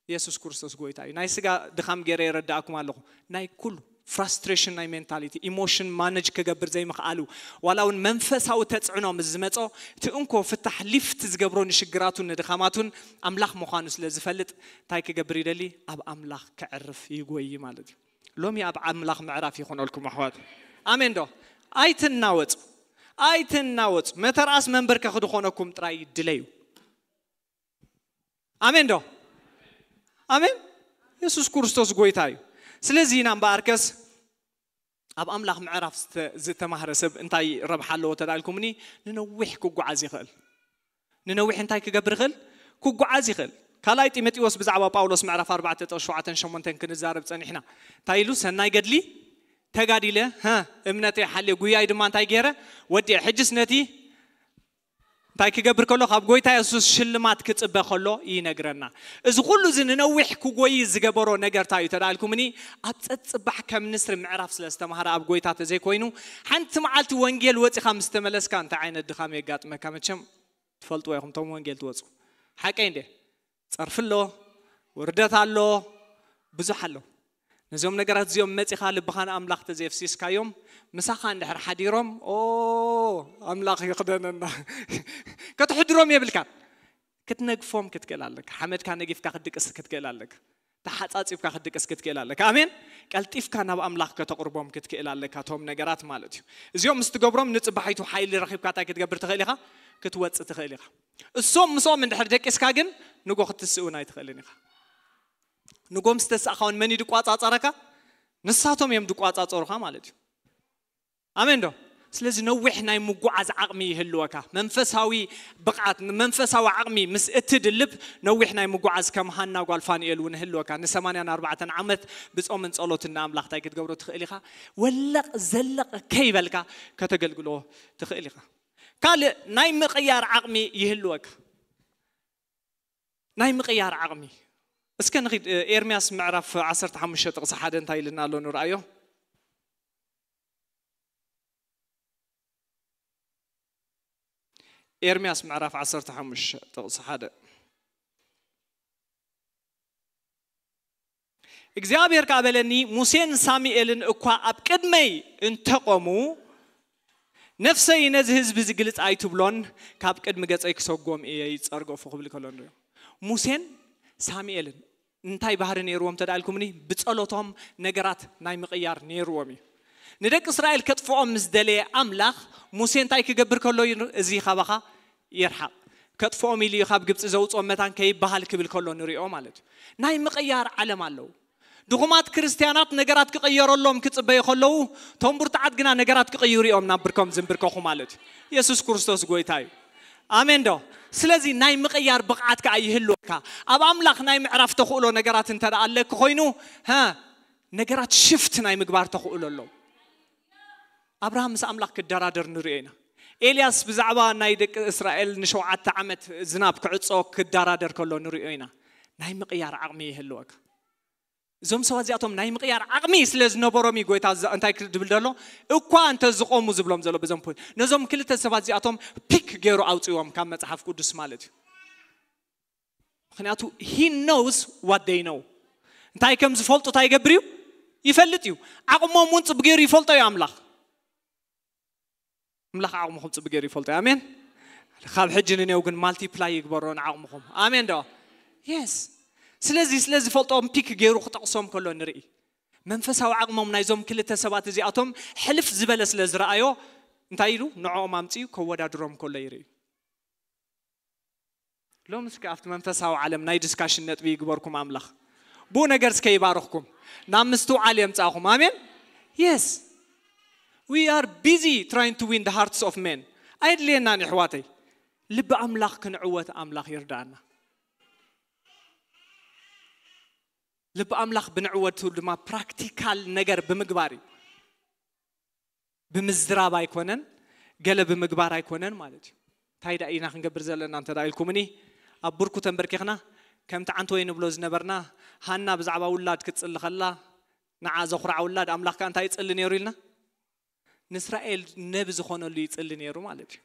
የሱስ ክርስቶስ ጎይታ እዩ። ናይ ስጋ ድኻም ገይረ የረዳእኩም ኣለኹ። ናይ ኩሉ ፍራስትሬሽን ናይ ሜንታሊቲ፣ ኢሞሽን ማነጅ ክገብር ዘይምኽኣሉ፣ ዋላ እውን መንፈሳዊ ተጽዕኖ ምስ ዝመጾ፣ እቲ እንኮ ፍታሕ ሊፍት ዝገብሮ ንሽግራቱን ንድኻማቱን ኣምላኽ ምዃኑ ስለ ዝፈልጥ፣ እንታይ ክገብር ይደሊ? ኣብ ኣምላኽ ክዕርፍ ይጎይ ማለት እዩ። ሎሚ ኣብ ኣምላኽ ምዕራፍ ይኹነልኩም ኣሕዋት። ኣሜን ዶ? ኣይትናወጹ፣ ኣይትናወጹ። መተርኣስ መንበርከኺ ዝኾነኩም ጥራይ ድለዩ። ኣሜን ዶ? ኣሜን። የሱስ ክርስቶስ ጎይታ እዩ። ስለዚ ኢና እምበኣርከስ ኣብ ኣምላኽ ምዕራፍ ዝተ- ዝተማህረ ሰብ እንታይ ረብሓ ኣለዎ ተዳልኩምኒ? ንነዊሕ ክጓዓዝ ይኽእል። ንነዊሕ እንታይ ክገብር ይኽእል? ክጓዓዝ ይኽእል። ካልኣይ ጢሞቴዎስ ብዛዕባ ጳውሎስ ምዕራፍ ኣርባዕተ ጥቕሲ ሸውዓተን ሸሞንተን ክንዛረብ ጸኒሕና። እንታይ ኢሉ? "ሰናይ ገድሊ ተጋዲለ፣ ሃ፣ እምነተይ ሓልየ፣ ጉያይ ድማ እንታይ ገይረ? ወዲየ። ሕጅስ ነቲ" እንታይ ክገብር ከሎ? "ካብ ጎይታ የሱስ ሽልማት ክጽበ ከሎ" ይነግረና። እዚ ኩሉ እዚ ንነዊሕ ክጎይ ዝገበሮ ነገር እንታይ እዩ ተዳልኩምኒ? ኣብ ጸጽባሕ ከም ንስሪ ምዕራፍ ስለ ዝተማህረ ኣብ ጎይታ ተዘይኮይኑ፣ ሓንቲ መዓልቲ ወንጌል ወጺኻ ምስ ተመለስካ እንታይ ዓይነት ድኻም የጋጥመካ? መቸም ትፈልጥዎ ኢኹም፣ እቶም ወንጌል ትወጹ። ሓቀይ እንዴ? ጸርፊ ኣሎ፣ ውርደት ኣሎ፣ ብዙሕ ኣሎ። ነዞም ነገራት እዚኦም መጺኻ ልብኻ ንኣምላኽ ተዘየፍሲስካዮም፣ ምሳኻ እንድሕር ሓዲሮም፣ ኦ፣ ኣምላኽ ይኽደነና። ከተሕድሮም የብልካን። ክትነግፎም ክትክእል ኣለካ። ሓመድካ ነጊፍካ ክትድቅስ ክትክእል ኣለካ። ተሓጻጺብካ ክትድቅስ ክትክእል ኣለካ። ኣሜን። ቀልጢፍካ ናብ ኣምላኽ ከተቕርቦም ክትክእል ኣለካ፣ እቶም ነገራት ማለት እዩ። እዚኦም ምስ ትገብሮም፣ ንጽባሒቱ ሓይሊ ረኺብካ እንታይ ክትገብር ትኽእል ኢኻ? ክትወጽእ ትኽእል ኢኻ። እሶም ምስኦም እንድሕር ደቂስካ ግን፣ ንጎ ክትስእውን ኣይትኽእልን ኢኻ። ንጎ ምስ ተሳእኻ እውን መን እዩ ዝቋጻጸረካ? ንሳቶም እዮም ዝቋጻጸሩኻ ማለት እዩ። ኣሜን ዶ? ስለዚ ነዊሕ ናይ ምጉዓዝ ዓቕሚ ይህልወካ። መንፈሳዊ ብቕዓት፣ መንፈሳዊ ዓቕሚ ምስ እትድልብ፣ ነዊሕ ናይ ምጉዓዝ ከም ሃና ጓል ፋኑኤል እውን ይህልወካ። ን84 ዓመት ብጾምን ጸሎትን ንኣምላኽ እንታይ ክትገብሮ ትኽእል ኢኻ? ወለቕ ዘለቕ ከይበልካ ከተገልግሎ ትኽእል ኢኻ። ካልእ ናይ ምቕያር ዓቕሚ ይህልወካ። ናይ ምቕያር ዓቕሚ። እስከ ንኺድ፣ ኤርምያስ ምዕራፍ 15 ጥቕሲ 1 እንታይ ኢልና ኣሎ ንርኣዮ። ኤርምያስ ምዕራፍ 15 ጥቕሲ 1። እግዚኣብሔር ከኣ በለኒ፣ ሙሴን ሳሙኤልን እኳ ኣብ ቅድመይ እንተቆሙ፣ ነፍሰይ ነዚ ህዝቢ እዚ ግልጽ ኣይትብሎን፣ ካብ ቅድሚ ገጸይ ክሰጎም እየ፣ ይጸርገፉ ክብል ከሎ ንሪኦ። ሙሴን ሳሙኤልን እንታይ ባህሪ ነይርዎም እንተ ደኣ ኢልኩምኒ፣ ብጸሎቶም ነገራት ናይ ምቕያር ነይርዎም እዩ። ንደቂ እስራኤል ከጥፍኦም ምስ ደለየ ኣምላኽ፣ ሙሴ እንታይ ክገብር ከሎ እዩ፣ እዚ ካባኻ ይርሓቕ፣ ከጥፍኦም ኢሉ እዩ ካብ ግብጺ ዘውጽኦም መታን ከይበሃል ክብል ከሎ ንሪኦ ማለት እዩ። ናይ ምቕያር ዓለም ኣለዉ። ድኹማት ክርስትያናት ነገራት ክቕየረሎም ክጽበዩ ከለዉ፣ እቶም ብርቱዓት ግና ነገራት ክቕይሩ እዮም ናብ ብርኮም ዝንብርከኹ ማለት እዩ። የሱስ ክርስቶስ ጎይታ እዩ። ኣሜን ዶ? ስለዚ ናይ ምቕያር ብቕዓት ከኣ ይህልወካ። ኣብ ኣምላኽ ናይ ምዕራፍ ተኽእሎ ነገራት እንተ ደኣ ኣለኪ ኮይኑ፣ ሀ፣ ነገራት ሽፍት ናይ ምግባር ተኽእሎ ኣለዉ። ኣብርሃም ምስ ኣምላኽ ክደራደር ንሪኦ ኢና። ኤልያስ ብዛዕባ ናይ ደቂ እስራኤል ንሸውዓተ ዓመት ዝናብ ክዕጾ ክደራደር ከሎ ንሪኦ ኢና። ናይ ምቕያር ዓቕሚ ይህልወካ። እዞም ሰባት እዚኣቶም ናይ ምቕያር ዓቕሚ ስለ ዝነበሮም እዩ ጎይታ እዛ-፣ እንታይ ክብል ዘሎ? እኳ እንተ ዝቖሙ ዝብሎም ዘሎ በዞም ፖይንት። ነዞም ክልተ ሰባት እዚኣቶም ፒክ ገይሩ ኣውጽዎም ካብ መጽሓፍ ቅዱስ ማለት እዩ። ምኽንያቱ he knows what they know። እንታይ ከም ዝፈልጡ እንታይ ይገብር እዩ? ይፈልጥ እዩ። ዓቕሞም እውን ጽቡቕ ገይሩ ይፈልጦ እዩ ኣምላኽ። ኣምላኽ ዓቕምኹም ጽቡቕ ገይሩ ይፈልጦ እዩ። ኣሜን። ካብ ሕጂ ንኔው ግን ማልቲፕላይ ይግበሮ ንዓቕምኹም። ኣሜን ዶ? የስ። ስለዚ ስለ ዝፈልጦም ፒክ ገይሩ ክጠቕሶም ከሎ ንርኢ። መንፈሳዊ ዓቕሞም ናይዞም ክልተ ሰባት እዚኣቶም ሕልፍ ዝበለ ስለ ዝረኣዮ እንታይ ኢሉ ንዕኦም ኣምጽኡ ከወዳድሮም ከሎ ይርኢ። ሎም እስከ ኣብቲ መንፈሳዊ ዓለም ናይ ዲስካሽን ነጥቢ ይግበርኩም ኣምላኽ። ብኡ ነገር እስከ ይባርኽኩም። ናብ ምስትውዓል የምጻኹም። ኣሜን። Yes, we are busy trying to win the hearts of men. ኣይድልየናን ይሕዋተይ። ልቢ ኣምላኽ ክንዕወት ኣምላኽ ይርዳና። ልቢ ኣምላኽ ብንዕወቱ ድማ ፕራክቲካል ነገር ብምግባር እዩ። ብምዝራብ ኣይኮነን፣ ገለ ብምግባር ኣይኮነን ማለት እዩ። እንታይ ደኣ ኢና ክንገብር ዘለና እንተ ደኣ ኢልኩምኒ፣ ኣብ ብርኩ ተንበርኪኽና፣ ከምቲ ዓንተወይ ንብሎ ዝነበርና፣ ሃና ብዛዕባ ውላድ ክትጽሊ ከላ፣ ንዓ ዘኹርዓ ውላድ፣ ኣምላኽ ከኣ እንታይ ይጽሊ ነይሩ ኢልና? ንእስራኤል ነቢ ዝኾነሉ ይጽሊ ነይሩ ማለት እዩ።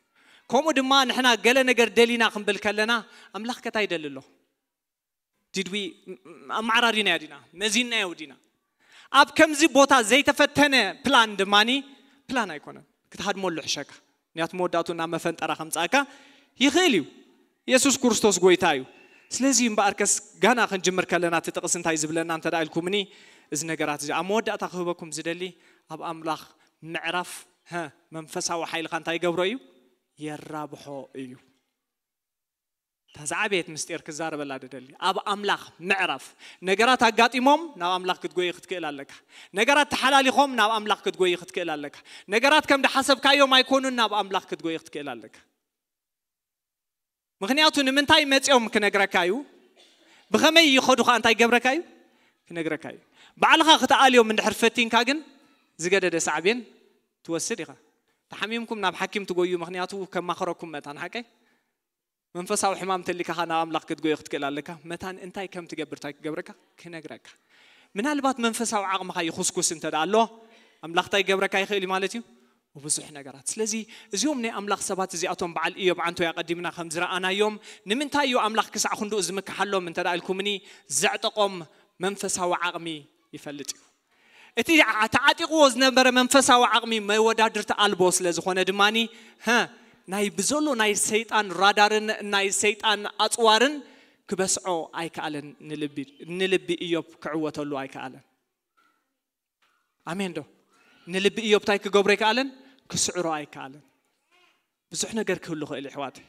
ከምኡ ድማ ንሕና ገለ ነገር ደሊና ክንብል ከለና፣ ኣምላኽ ከ እንታይ ይደሊ ኣሎ? ዲድዊ ኣመዓራሪናዮ ዲና? መዚንናዮ ዲና? ኣብ ከምዚ ቦታ ዘይተፈተነ ፕላን ድማኒ ፕላን ኣይኮነን። ክትሃድመሉ ሕሸካ። ምክንያቱ መወዳእቱ ናብ መፈንጠራ ከምጻእካ ይኽእል እዩ። የሱስ ክርስቶስ ጎይታ እዩ። ስለዚ እምበኣርከስ ጋና ክንጅምር ከለና እቲ ጥቕስ እንታይ ዝብለና እንተ ደኣ ኢልኩምኒ፣ እዚ ነገራት እዚ ኣብ መወዳእታ ክህበኩም ዝደሊ ኣብ ኣምላኽ ምዕራፍ፣ ሀ፣ መንፈሳዊ ሓይልኻ እንታይ ይገብሮ እዩ? የራብሖ እዩ። እታ ዝዓበየት ምስጢር ክዛረበላ ደደሊ። ኣብ ኣምላኽ ምዕራፍ ነገራት ኣጋጢሞም ናብ ኣምላኽ ክትጎይ ክትክእል ኣለካ። ነገራት ተሓላሊኾም ናብ ኣምላኽ ክትጎይ ክትክእል ኣለካ። ነገራት ከም ድሓሰብካዮም ኣይኮኑን ናብ ኣምላኽ ክትጎይ ክትክእል ኣለካ። ምኽንያቱ ንምንታይ መጺኦም ክነግረካ እዩ። ብኸመይ ይኸዱ ኸኣ እንታይ ገብረካ እዩ? ክነግረካ እዩ። ባዕልኻ ክትኣልዮም እንድሕር ፈቲንካ ግን ዝገደደ ሳዕቤን ትወስድ ኢኻ። ተሓሚምኩም ናብ ሓኪም ትጎዩ፣ ምኽንያቱ ከማኽረኩም መታን ሓቀይ። መንፈሳዊ ሕማም ተሊካኻ ናብ ኣምላኽ ክትጎዮ ክትክእል ኣለካ። መታን እንታይ ከም ትገብር እንታይ ክገብረካ? ክነግረካ። ምናልባት መንፈሳዊ ዓቕምኻ ይኹስኩስ እንተ ደኣ ኣሎ፣ ኣምላኽ እንታይ ክገብረካ ይኽእል እዩ ማለት እዩ? ብብዙሕ ነገራት። ስለዚ እዚኦም ናይ ኣምላኽ ሰባት እዚኣቶም በዓል ኢዮብ ዓንቶይ ኣቐዲምና ከም ዝረኣናዮም፣ ንምንታይ እዩ ኣምላኽ ክሳዕ ክንድኡ ዝምክሓሎም እንተ ደኣ ኢልኩምኒ፣ ዘዕጠቖም መንፈሳዊ ዓቕሚ ይፈልጥ እዩ። እቲ ዓ-፣ ተዓጢቕዎ ዝነበረ መንፈሳዊ ዓቕሚ መወዳድርቲ ኣልቦ ስለ ዝኾነ ድማኒ፣ ሀ፣ ናይ ብዘሎ ናይ ሰይጣን ራዳርን ናይ ሰይጣን ኣጽዋርን ክበስዖ ኣይከኣለን። ንልቢ ንልቢ ኢዮብ ክዕወተሉ ኣይከኣለን። ኣሜን ዶ? ንልቢ ኢዮብ እንታይ ክገብሮ ኣይከኣለን? ክስዕሮ ኣይከኣለን። ብዙሕ ነገር ክህሉ ክእል እዩ ኣሕዋተይ።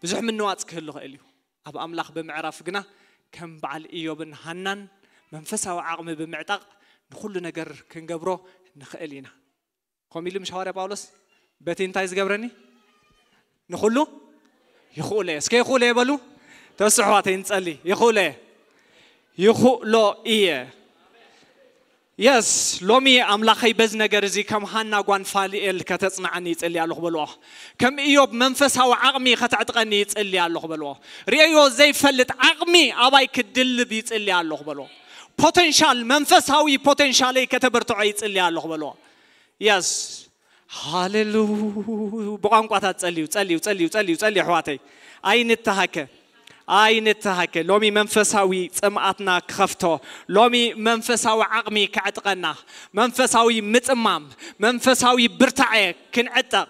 ብዙሕ ምንዋፅ ክህሉ ክእል እዩ። ኣብ ኣምላኽ ብምዕራፍ ግና ከም በዓል ኢዮብን ሃናን መንፈሳዊ ዓቕሚ ብምዕጣቕ ንኹሉ ነገር ክንገብሮ ንኽእል ኢና። ከምኡ ኢሉ ምሽ ሃዋርያ ጳውሎስ በቲ እንታይ ዝገብረኒ ንኹሉ ይኽእሎ እየ። እስከ ይኽእሎ እየ በሉ። ተስሑ ኣሕዋተይ ንጸሊ። ይኽእሎ እየ። ይኽእሎ እየ። የስ ሎሚ ኣምላኸይ በዚ ነገር እዚ ከም ሃና ጓል ፋኒኤል ከተጽንዓኒ ይጽሊ ኣለኹ በልዎ። ከም ኢዮብ መንፈሳዊ ዓቕሚ ከተዕጥቀኒ ይጽሊ ኣለኹ በልዎ። ርእዮ ዘይፈልጥ ዓቕሚ ኣባይ ክድልብ ይጽሊ ኣለኹ በልዎ። ፖቴንሻል መንፈሳዊ ፖቴንሻለይ ከተበርትዖ ይጽሊ ኣለኹ በልዎ። የስ ሃሌሉ ብቋንቋታት ጸልዩ ጸልዩ ጸልዩ ጸልዩ ጸልዩ ኣሕዋተይ ኣይንተሃከ ኣይንተሃከ። ሎሚ መንፈሳዊ ጽምኣትና ክኸፍቶ፣ ሎሚ መንፈሳዊ ዓቕሚ ከዕጥቀና፣ መንፈሳዊ ምጽማም፣ መንፈሳዊ ብርታዐ ክንዕጠቕ።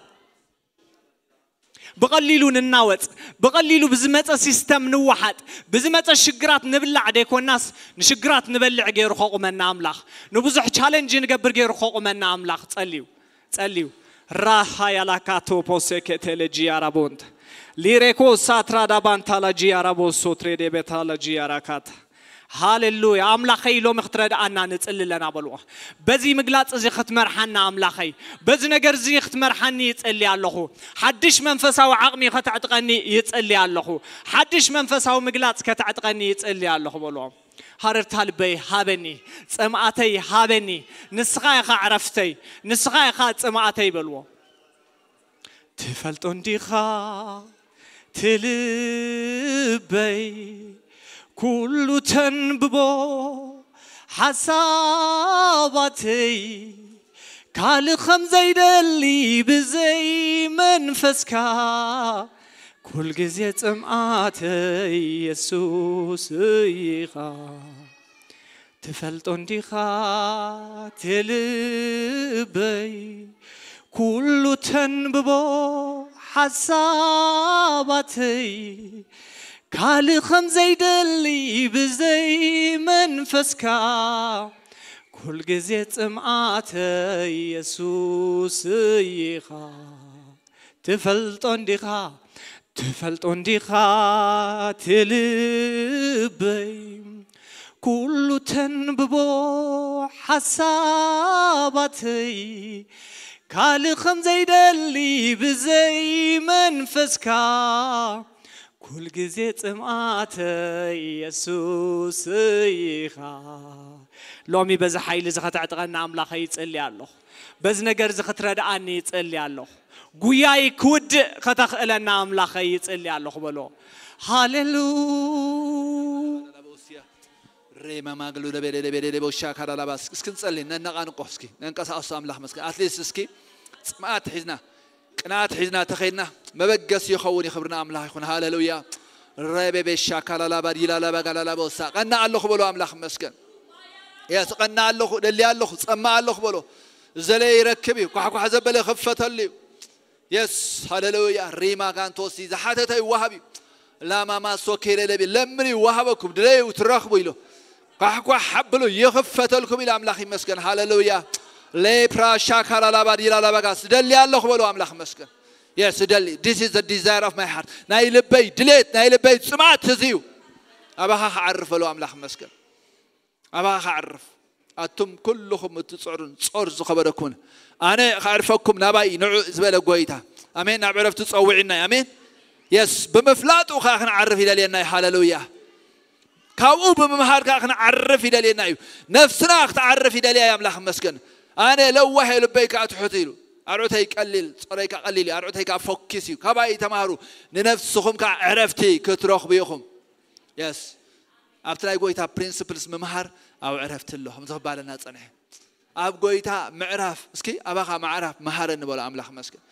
ብቐሊሉ ንናወጽ፣ ብቐሊሉ ብዝመጸ ሲስተም ንወሓጥ፣ ብዝመጸ ሽግራት ንብላዕ ደይኮናስ ንሽግራት ንበልዕ ገይሩ ከቑመና ኣምላኽ፣ ንብዙሕ ቻለንጅ ንገብር ገይሩ ከቑመና ኣምላኽ። ጸልዩ ጸልዩ ራሃ ያላካቶ ፖሴ ኬቴለ ጂያ ራቦንት ሊሬኮ ሳትራ ዳባንታ ላ ጂያ ራቦ ሶትሬ ዴቤታ ላ ጂያ ራካታ። ሃሌሉያ። ኣምላኸይ ሎሚ ክትረድኣና ንጽሊ ኣለና በልዎ። በዚ ምግላጽ እዚ ክትመርሓና ኣምላኸይ፣ በዚ ነገር እዚ ክትመርሓኒ ይጸሊ ኣለኹ። ሓድሽ መንፈሳዊ ዓቕሚ ከተዕጥቀኒ ይጸሊ ኣለኹ። ሓድሽ መንፈሳዊ ምግላጽ ከተዕጥቀኒ ይጸሊ ኣለኹ በልዎ። ሃረርታ ልበይ ሃበኒ፣ ጸምኣተይ ሃበኒ። ንስኻ ኢኻ ዕረፍተይ፣ ንስኻ ኢኻ ጽምኣተይ በልዎ። ትፈልጦ እንዲኻ ትልበይ ኩሉ ተንብቦ ሓሳባተይ ካልእ ከም ዘይደሊ ብዘይ መንፈስካ ኩል ግዜ ጽምኣተይ የሱስ ኢኻ። ትፈልጦ እንዲኻ ትልበይ ኩሉ ተንብቦ ሓሳባተይ ካልእ ከም ዘይደሊ ብዘይ መንፈስካ ኩል ግዜ ጽምኣተይ የሱስ ኢኻ። ትፈልጦ እንዲኻ ትፈልጦ እንዲኻ ትልበይ ኩሉ ተንብቦ ሓሳባተይ ካልእ ከም ዘይደሊ ብዘይ መንፈስካ ኩል ግዜ ጽምኣተይ የሱስ ኢኻ። ሎሚ በዚ ሓይሊ እዚ ከተዕጥቀና ኣምላኸይ ይጽሊ ኣለኹ። በዚ ነገር እዚ ክትረድኣኒ ይጽሊ ኣለኹ። ጉያይ ክውድእ ከተኽእለና ኣምላኸይ ይጽሊ ኣለኹ በሎ። ሃሌሉ ሬማ ማግሉ ለቤሌ ለቤሌ ለቦሻ ካላላባስ እስኪ ንጸሊ ነነቓንቆ እስኪ ነንቀሳቀሱ ኣምላኽ መስገን ኣትሊስት እስኪ ጽምኣት ሒዝና ቅናት ሒዝና ተኸይድና መበገሲ ይኸውን። ይኽብርና ኣምላኽ ይኹን። ሃሌሉያ። ረቤቤሻ ካላላባ ዲላላባ ጋላላባ ወሳ ቀና ኣለኹ በሎ ኣምላኽ መስገን። የስ ቀና ኣለኹ ደሊ ኣለኹ ጸማ ኣለኹ በሎ። ዘለየ ይረክብ እዩ። ኳሕኳሕ ዘበለ ይኽፈተሉ እዩ። የስ ሃሌሉያ። ሪማ ጋንቶሲ ዝሓተተ ይወሃብ እዩ። ላማማ ሶኬለ ለቢ ለምኑ ይወሃበኩም ድለዩ ትረኽቡ ኢሉ ኳሕኳሕ ሓብሉ ይኽፈተልኩም ኢሉ ኣምላኽ ይመስገን። ሃሌሉያ። ሌፕራ ሻካራ ላባ ዲላ ላባ ጋስ ደሊ ኣለኹ በሉ ኣምላኽ ይመስገን። የስ ደሊ this is the desire of my heart ናይ ልበይ ድሌት ናይ ልበይ ጽማት እዚ እዩ። ኣባኻ ክዓርፍ በሉ ኣምላኽ ይመስገን። ኣባኻ ክዓርፍ ኣቱም ኩልኹም እትጽዕሩን ጾር ዝኸበደኩምን ኣነ ክዕርፈኩም ናባይ ንዑ ዝበለ ጎይታ። ኣሜን። ናብ ዕረፍቲ ጸውዒና እዩ። ኣሜን። የስ ብምፍላጡ ከዓ ክንዓርፍ ይደልየና እዩ። ሃሌሉያ። ካብኡ ብምምሃር ከዓ ክንዓርፍ ይደልየና እዩ። ነፍስና ክትዓርፍ ይደልያ እዩ። ኣምላኽ ይመስገን። ኣነ ለዋህ እየ ልበይ ከዓ ትሑት ኢሉ ኣርዑተይ ቀሊል ጾረይ ከዓ ቀሊል እዩ። ኣርዑተይ ከዓ ፎኪስ እዩ። ካባይ ተማሃሩ ንነፍስኹም ከዓ ዕረፍቲ ክትረኽቡ ኢኹም። የስ ኣብቲ ናይ ጎይታ ፕሪንስፕልስ ምምሃር ኣብ ዕረፍቲ ኣሎ ከምዚ ክባለና ጸንሐ። ኣብ ጎይታ ምዕራፍ እስኪ ኣባኻ ምዕራፍ መሃረኒ በሎ ኣምላኽ መስገን።